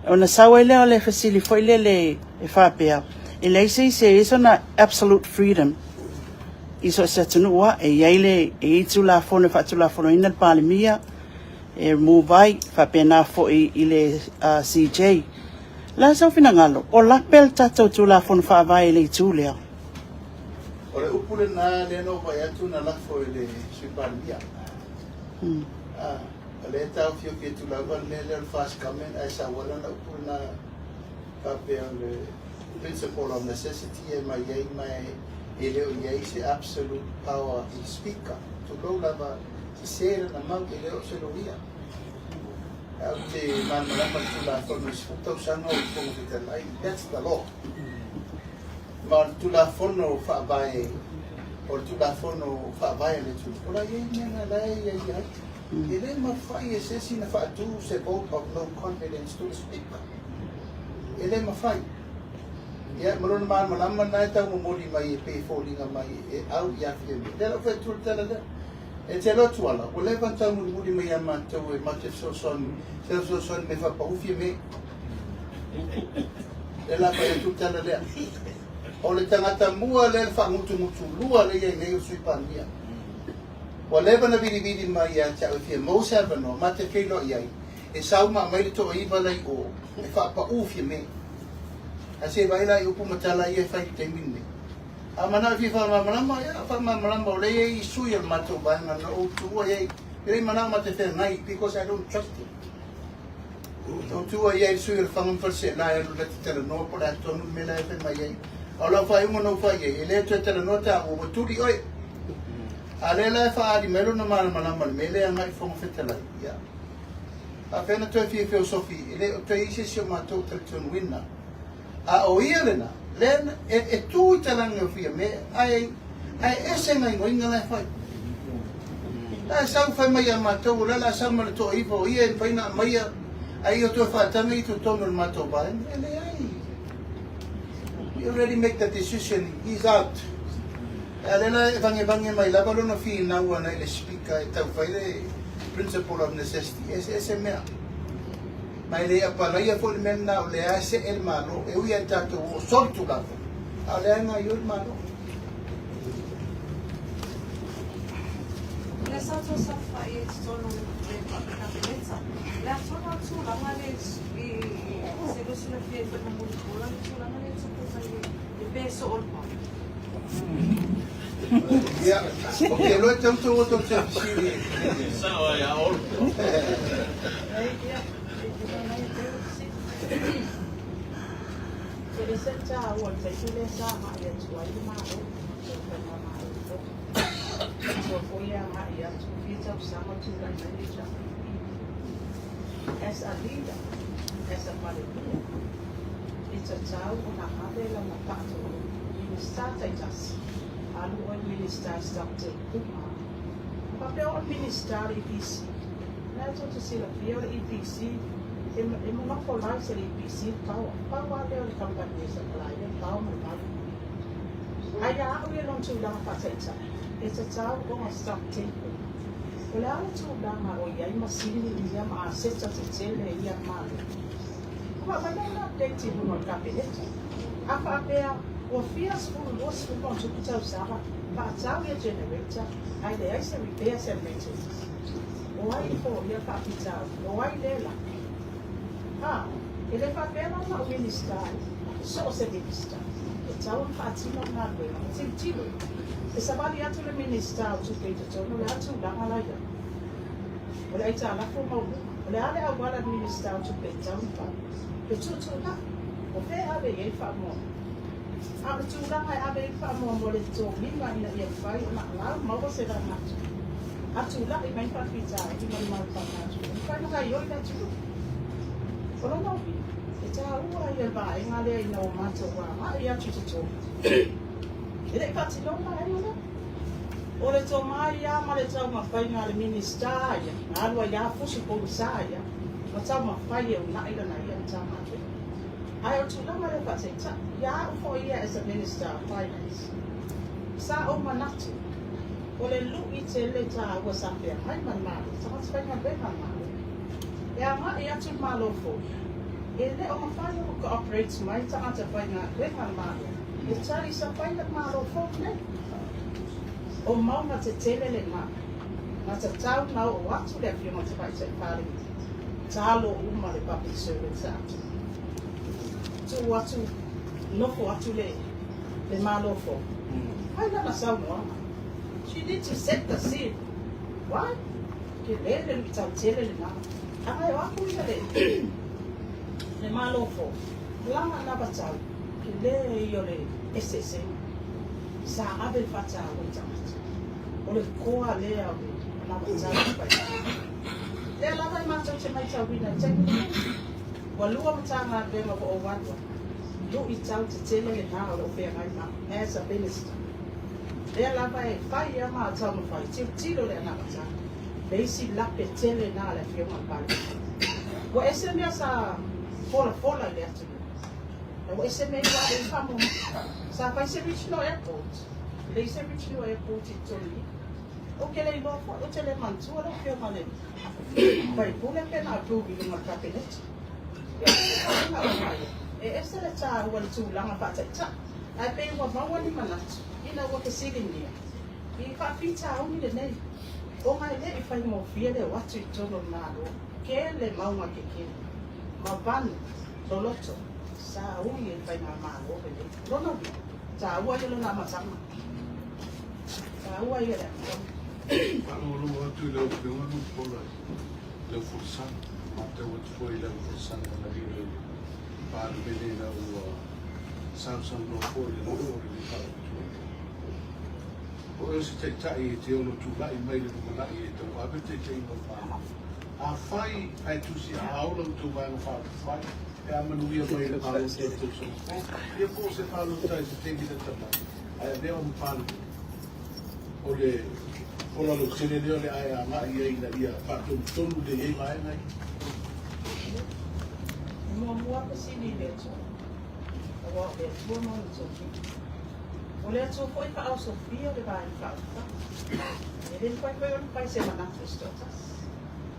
Ona sau ai lea o le fesili foi lele e faapea, e leai se isi e i ai sona absolute freedom i so o se atunuu lava, e i ai Tulafono e faatulafonoina le Palemia, e remove ai, faapena foi i le CJ. O le a sau finagalo, o lape le tatou Tulafono Faavae i le itu lea? O le upu lena lea na ou vaai atu na lafo e le Sui Palemia. Ah, o lea e taofiofi atu lava le mea lea o le fast government ae sau lava lana upu lena faapea o le principle of necessity e aumai ai ma e le o i ai se absolute power i le Speaker. Tulou lava, sese lana mau, e le o se loia. Ae ou te malamalama i le Tulafono i 10 tausaga o ou Fofoga Fetalai, that's the law. Ma o le Tulafono Faavae, o le Tulafono Faavae a le atunuu, o la e i ai mea na la e i ai ai. E le mafai e se isi na faatu se vote of no confidence to the Speaker. E le mafai. Ia, ma lona malamalama lena e tau momoli mai e pei e foliga mai e au ia Fiame. O lea la ua fai atu le tala lea. E te alo atu ala, ua leva ona taumulimuli mai ia matou e matou te fesoasoani, se fesoasoani mai faapau Fiame. Lea la fai atu le tala lea. O le tagata mua lea le faagutugutulua lea i ai nei o le Sui Palemia. Ua leva ona vilivili mai ia te au e fia maua se avanoa, ma te feiloai ai, e sau ma aumai le toaiva la i o, e faapaū Fiame. Ae se i vaai la i upu ma tala ia e fai i le taimi lenei. A manao e fia faamalamalama, ia faamalamalama, o lea e i ai sui o le matou vaega na ou tuua i ai, e le i manao ma te feagai, because I don't trust him. Na ou tuua i ai i le sui o Lefaga ma Faleaseela e alu la te talanoa po o le a tonu le mea la e fai mai ai. A o lau faaiuga na ou fai i ai, e le toe talanoa taua, ua tuli oe. A o lea la e faaali mai lona malamalama i le mea lea e agai i le Fofoga Fetalai, ia. Faapea na toe fia feosofi, e le o toe i ai se isi o matou o talitonuina. A o ia lena, lea e, e tu i talage o Fiame, ae, ae ese gaioiga la e fai. La e sau fai mai ia matou, o la la sau ma le toaiva o ia e mafai ona aumaia, ae ia toe faataga i totonu o le matou vaega. E leai. We already make the decision, he's out. A o lea la e vagevaге mai lava lona finau ana i le Speaker e tau fai le principle of necessity. E eseese mea. Ma e le apalaia foi le mea lena o lea e see le Malo, e ui lava i tatou o soli Tulafono, a o lea e gaioi le Malo. O lea sa tou saofai ai i totonu o le Kapeneta, o le a tonu a tulaga lea i se 24 ai foi ma Mulipola le tulaga lea e tupu mai le pe soo o le Maota. Ia, ou te iloa e tatau ona outou te fesili. Sao ai a Olo. E ese le taua o le taimi lea sa agai atu ai le Malo, le Faigamalo foi. Ua foi e agai atu fia tausaga o tulai mai le HRPP. As a leader, as a Palemia, e tatau ona ave lana tatou Minisita taitasi, alu oe le Minisita Doctor Kumar. A faapea o le Minisita o le EPC, o lena tou te silafia o le EPC, e monopolize e le EPC le power. Pau lava lea o le kamupani e supply ai le power ma le vai. Ae ia au ia lona tulaga faataitai, e tatau ona stock taken. O le a le tulaga o i ai masini ia ma aseta tetele ia a le Malo? Ua aumai mai le update i luga o le Kapeneta. A faapea ua fia 10, 20 ma ona tupu tausaga faatau ia generator ae leai se repairs and maintenance. O ai e foia le faafitauli? O ai lea e laki? A, e le faapea la na o Minisita ai, so o se Minisita, e tatau ona faatino le galuega ma tilotilo. E savali atu le Minisita o Tupe i totonu, o le a tulaga la i ai? O le aitalafu o maualuga. O le a le auala a le Minisita o Tupe e tatau ona fai? Le tuutuunai. O fea e ave i ai le faamuamua? A o le tulaga e ave i ai le faamuamua o le totogiga ina ia mafai ona allow maua se vaegatupe, a tulai mai ni faafitauli ma ni malupaga atu, e mafai ona gaoioi le atunuu. O lona uiga, e taua ia le vaega lea ina ua matou agai atu i totonu. E le i faatinoina vaega lea. O le tomai lava ma le taumafaiga a le Minisita ia, na alu ai lava fusi pogisa ia, ma taumafai e uunai lana ia Matagaluega. Ae o le tulaga lea faataitai, ia au foi ia as a Minister of Finance, sa ou manatu o le lui tele taua sa feagai ma le Malo, tagata faigaluega a le Malo. E agai atu le Malo foi, e le o mafai ona cooperate mai tagata faigaluega a le Malo e talisapaina le Malo fou lenei. O mauga tetele lena, na tatau na oo atu le Afioga i le Tamaitai Palemia, talo uma le public servants a atu. Tuu atu, nofo atu le Malo fou. Fai lana saunoaga. She needs to set the scene. Why? Tele le luitau tele lena. Aga e o atu ia le le Malo fou, lana anavatau, tele ia o le eseesega. Sa ave le faataua i tagata. O le koa lea o le anavatau i faifeau. Lea lava e matou te maitauina i taimi lenei. Ua lua Matagaluega ua ou alu ai. Luitau tetele lena o lo o feagai ma au as a Minister. Lea lava e fai a ma taumafai tilotilo le anavatau. Le isi lape tele lena a le Afioga i le Palemia. Ua ese mea sa folafola i le atunuu. A ua ese mea i ua ave i faamuamua. Sa fai se regional airport. E leai se regional airport i totonu i i. Ou te le iloa foi, ou te le manatua lau Afioga i le Faipule pe na approve i luga o le Kapeneta. Ia, o se tulaga o mai, e ese le taua i le tulaga faataitai, ae pei ua maua ni manatu ina ua fesiligia i faafitauli lenei, ona e le i faigofie le o atu i totonu o le Malo, tele mauga kekele, ma vanu loloto sa ui e le Faigamalo lenei. O lona uiga, taua ia lona amataga, taua ia le amataga. Faalogologo atu i lau Afioga Mulipola i lau folasaga, matau atu foi i lau folasaga manino i le Palemene ina ua sausaunoa foi le lafo o lenei Faalapotopotoga. O oe o se Taitai e te ono tulai mai i le lumanai e tauave le taitaiga o le Malo. Afai ae tusiaao la outou Vaega Faaupufai pe a manuia mai i le palota i le tausaga fou, ia po o se palota i se taimi lata mai, ae avea o ma Palemene. O le fola lautele lea o le a e agai i ai ina ia faatonutonu lelei ai vaega ia. E muamua fesili i le Atua, aua o le Atua ma ona tofiga. O le Atua foi e faaosofia le Vaega Faaupufai. E le mafai foi ona fai se manatu e se toatasi.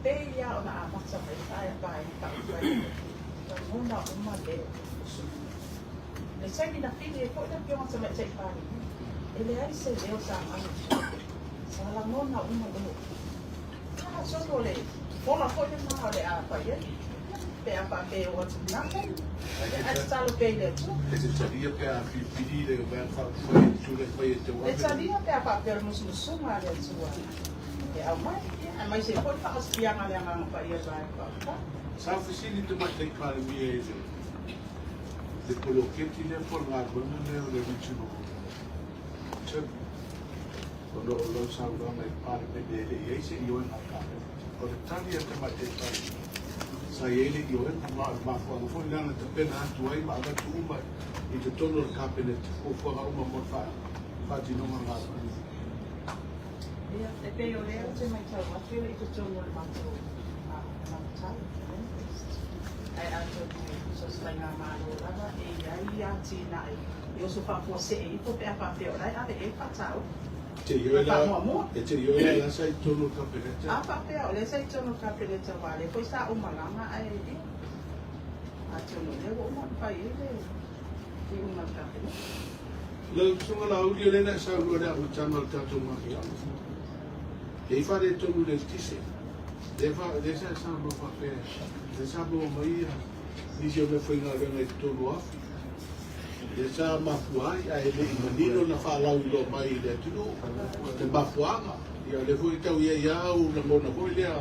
Pei lava ona amata mai le Vaega Faaupufai lenei, lagona uma leo o sui usufono. Le taimi na fili ai foi le Afioga Tamaitai Palemia, e leai se leo sa galo i tua. Sa lagona uma leo. Atonu o le fola foi lena o le a fai ai, pe a faapea e oo atu i lena taimi. Ae tatalo pea i le Atua. E te talia pe a filifili le Vaega Faaupufai e te tulai mai e tauave E talia pe a faapea o le musumusuga a le Atua e aumai, aemaise ai foi le faaosipiaga a le Agaga Paia i le Vaega Faaupufai. Sa fesili le Tamaitai Palemia i le poloketi lea po o le galuega lea o le Regional Terminal. Ona o lau saunoaga i le Palemene e le i i ai se ioega a le Kapeneta. O le tali a le Tamaitai Palemia, sa i ai le ioega, ma o le mafuaaga foi lena na tapena atu ai ma avatu uma i totonu o le Kapeneta fuafuaga uma mo le faatinoga o le galuega. Ia, e pei o lea ou te matau atu e le i totonu o le matou anavatau, manifest. Ae atonu so o se faigamalo lava e i ai atinae e oso faafuasee ifo pe a faapea o la e ave i ai le faataua. Ma faamuamua. E te ioe la la sa i totonu o le Kapeneta? A faapea o lea sa i totonu o le Kapeneta aua o lea foi sa ou malaga ae ia, atonu o lea ua uma ona fai i ai le iuga a le Kapeneta. Lau Susuga Laauli, o lea na e saunoa i le amataga o le tatou mafutaga, e i ai faaletonu i le eletise. Lea sa e saunoa faapea, lea sa maua mai ia nisi o meafaigaluega i totonu o afi. Lea sa mafua ai, ae le i manino na faalauiloa mai i le atunuu le mafuaaga. Ia o lea foi e tau i ai lava au lagona foi lea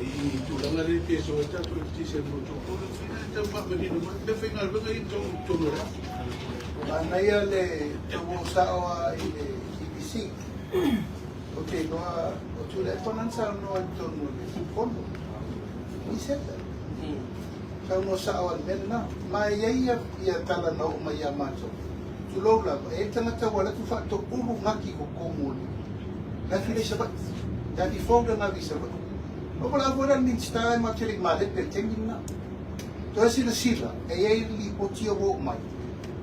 i tulaga lea e pie soo ai tatou eletise mo totonu. Ia e tau faamanino mai meafaigaluega ia i totonu o le afi. Manaia le tau oo sao lava i le EPC. Ou te iloa o Tuilaepa lana saunoa i totonu o le Fono. He said that. Saunoa sao lava i le mea lena. Ma e i ai ia, ia tala na oo mai ia matou. Tulou lava, e i ai tagata ua alu atu faatoulu gaki i totonu o le le afi lea i Savaii. Le afi fou lea na ave i Savaii. O valaau foi la le Minisita e matou te le i malepe i le taimi lena. Toe silasila, e i ai le lipoti ia ua oo mai,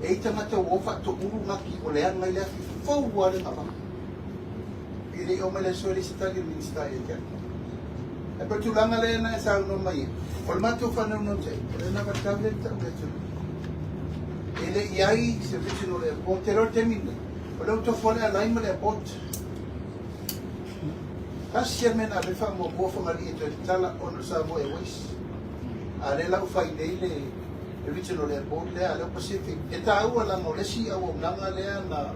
e i ai tagata ua o faatoulu gaki ua leaga ai le afi fou lava lea na avatu. E le i oo mai le aso e leai se tali a le Minisita ia te au. Ae pei o le tulaga lea na e saunoa mai ai, o le matou faanaunautaiga, o le anavatau lea na tau i le atunuu. E le i i ai se regional airport, ou te iloa i le taimi lenei, o lea ua tofu lava le airline ma le airport. Tasi lava le mea na ave ai le faamuamua Fagalii e toe tatala ona o le Samoa Airways. A o lea la ua fai nei le. Le Regional Airport lea a lea Pacific. E taua leaga o le isi auaunaga lea na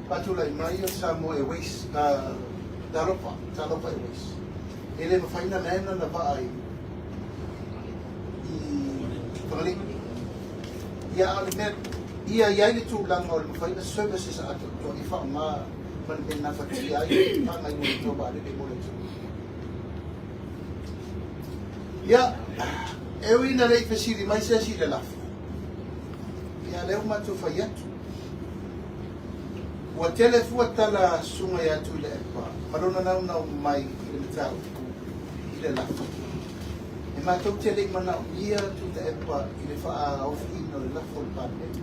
faatulai mai o le Samoa Airways, Talofa, Talofa Airways. E le mafai ona land lana vaa i Fagalii. Ia, a o le mea, ia i ai le tulaga o le mafai ona services atoatoa e faaaoga ma le mea e gafatia ai le faagaoioiga o vaalele mo le atunuu. Ia, e ui ina le i fesili mai se isi i le lafo, ia lea ua matou fai atu. Ua tele fua tala a Susuga ia Tuilaepa ma lona naunau mai i le mataupu i le lafo. E matou te le i manaomia Tuilaepa i le faaofiina o le lafo i le Palemene,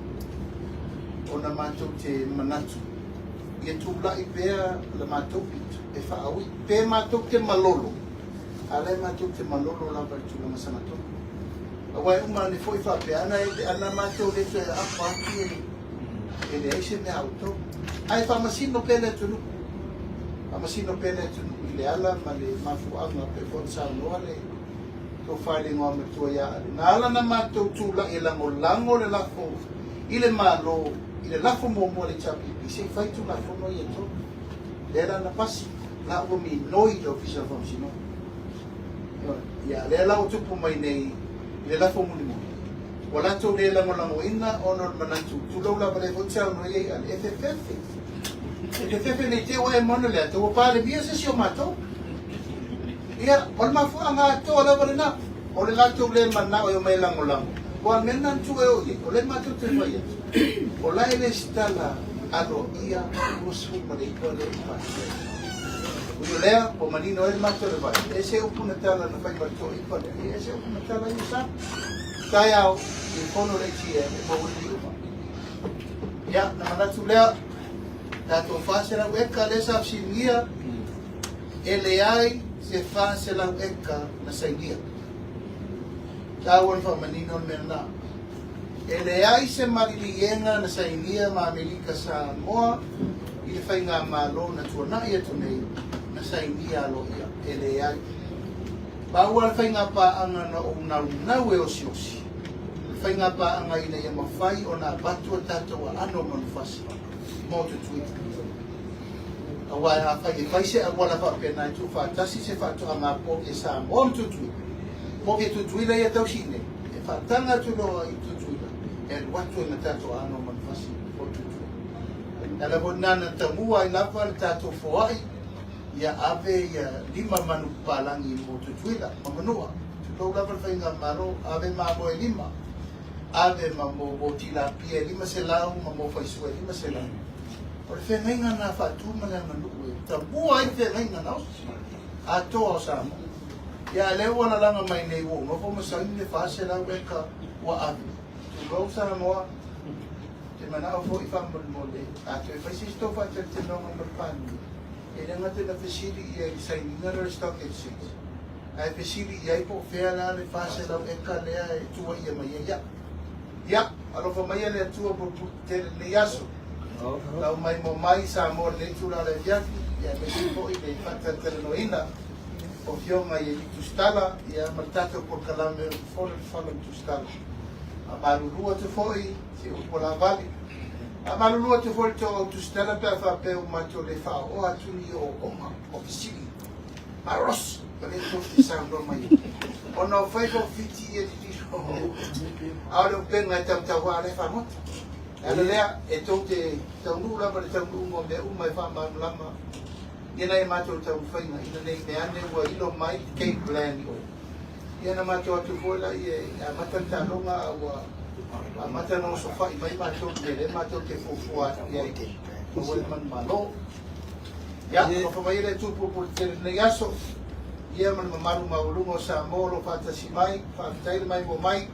ona matou te manatu ia tulai pea la matou pito e faaui pe matou te malolo, a o la e matou te malolo lava i le tulaga sagatonu. Aua e uma ane foi faapea, ana, ana matou le toe aapa atu e, e leai se mea a outou. Ae faamasino pea le atunuu. Faamasino pea le atunuu i le ala ma le mafuaaga pei foi ona saunoa le tofa i le Igoamatua ia Ale. Na ala ona matou tulai e lagolago le lafo i le Malo i le lafo muamua a le HRPP se i fai Tulafono ia e tolu. Lea la na pasi, la ua minoi le Ofisa o le Faamasinoga. Ia, lea la ua tupu mai nei i le lafo mulimuli, ua latou le lagolagoina ona o le manatu, tulou lava lea foi te saunoa i ai Ale, e fefefe. E fefefe nei te ua e maona le ata, ua palemia se isi o matou. Ia, o le mafuaaga atoa lava lena, o le latou le manao e omai e lagolago. Aua o le mea lena na tuu e oo i ai, o lea matou te fai atu, o la e resitala aloaia 29 lea i Pasia. Ui o lea, ua manino ai le matou le vai, e ese upu na tala na fai ma le toaipa lea, e ese upu na tala i sa. Taeao, i le fono le AGM, e maua ai uma. Ia, na manatu lea, tatou 400 eka lea sa fesiligia, e leai se 400 eka na sainia. Taua na faamanino le mea lena. E leai se maliliega na sainia ma Amerika Samoa i le faigamalo na tuanai atu nei na sainia aloaia. E leai. Pau lava le faigapaaga na ou naunau e osiosi, o le faigapaaga ina ia mafai ona avatu a tatou aano o manufasi mo Tutuila. Aua afai e fai se auala faapena e tuufaatasi se faatoaga a Povi e Samoa ma Tutuila, Povi e Tutuila ia tausi i nei, e faataga atu loa i Tutuila, e alu atu ai ma tatou aano o manufasi o Tutuila. E ala foi lena na tamua ai lava le tatou foai ia ave ia lima manu papalagi mo Tutuila ma Manua. Tulou lava le faigamalo, ave mamoe lima, ave ma mo tilapia e 500 ma mo faisua e 500. O le feagaiga na faatu ma le aganuu e tamua ai le feagaiga na osi atoa o Samoa. Ia a lea ua lalaga mai nei ua ou nofo ma saini le 400 eka ua ave. Tulou Samoa, te manao foi faamolemole, a toe fai se isi tou faatalitanoga ma le Palemia, e le gata ina fesili ia i le sainiga lea o le Stock Exchange, ae fesili i ai po o fea la le 400 eka lea e tuaia mai ai au. Ia, alofa maia le Atua pulepuletetele lenei aso. Lau mai mo mai Samoa lenei itula o le afiafi, ia aemaise foi le faatalatalanoaina o Afioga i Alii Tusitala, ia ma le tatou polokalame o le Fofola le Fala o le Tusitala. Faamalulu atu foi se upu ua laavale. Faamalulu atu foi le tou au Tusitala pe a faapea ua matou le faaooa atu ni ooooga o fesili malolosi o lea tou te saunoa mai ai. Ona o faiva o Fiti ia lililo, a o le upega e tautauā lea e fagota. E ala lea, e tou te taunuu lava i le taunuuga o mea uma e faamalamalama ia nai a matou taumafaiga ina ne i meaane ua ilo mai le game plan i o. Ia na matou atu foi laia e amata le taaloga a ua amata ona osofai mai matou i le mea lea matou te fuafua atu i ai maua ai le manumalo. Ia, alofa mai le Atua pulepuletele i lenei aso, ia ma le mamalu maualuga o Samoa o lo o faatasi mai, faafetai le maimoa mai.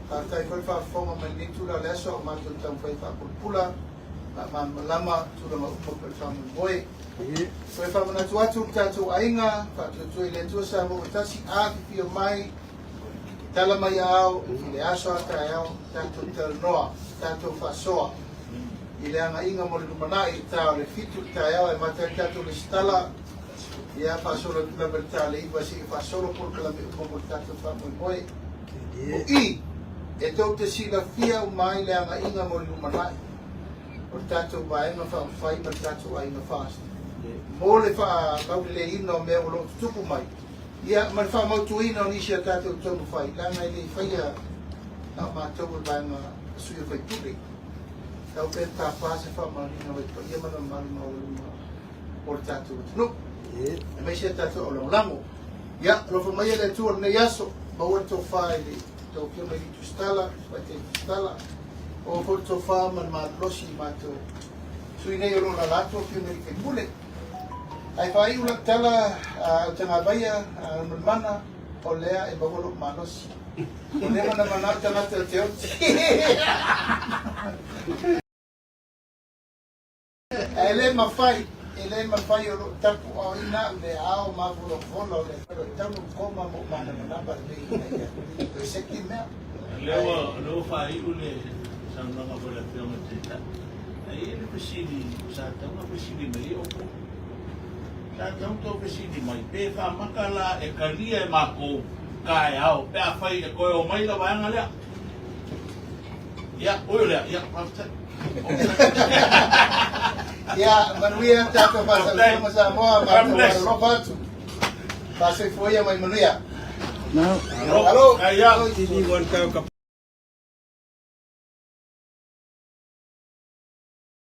Faafetai foi le faafofoga mai lenei itula o le aso a o matou taumafai e faapulapula, faamalamalama tulaga uma pei o le faamoemoe. Toe faamanatu atu le tatou aiga, faatuatua i le Atua Samoa ua tasi, afifio mai, tala mai aao i le aso a taeao, tatou talanoa, tatou faasoa i le agaiga mo le lumanai i le ta o le 7 i le taeao e amata ai le tatou lesitala, ia faasolo atu lava i le ta o le 9 seia faasolo polokalame uma mo le tatou faamoemoe. O i! E tou te silafia uma ai le agaiga mo le lumanai o le tatou Vaega Faaupufai ma le tatou Aiga FAST mo le faalauleleiina o mea o lo o tutupu mai, ia ma le faamautuina o nisi a tatou taumafai, leaga e le i faia na o matou o le Vaega Sui o Faipule. Tau pea tapa se faamaoniga mai paia ma le mamalu maualuga o le tatou atunuu, aemaise a tatou aulagolago. Ia, alofa maia le Atua i lenei aso, maua le tofa i le tou Afioga i le Tusitala, Tamaitai Tusitala, maua foi le tofa ma le malolosi i matou sui nei o lo o lala atu Afioga i le Faipule. Ae faaiu lau tala, Autagavaia, Malimana, o lea e maua lou malosi. O lea na manao tagata o te oti. Ae le mafai, e le mafai o lou tapuaoina au le ao mafolofolo o le fale o tau lou koma ma ou manamanama lelei ina ia toe seki mea. Lea ua, lea ua faaiu le saunoaga foi a le Afioga i le Taitai. Ae i ai le fesili sa tatau ona fesili mai ai outou. Sa tatau ona outou fesili mai pe faamata la e talia e matou taeao pe afai e toe omai le vaega lea. Ia, ui o lea, ia, faafetai. Ia, manuia tatou faasalasalaga Samoa, matou alolofa atu. Faasoifua ia mai manuia. No. Alo. Ai, ia. Tini wan kau ka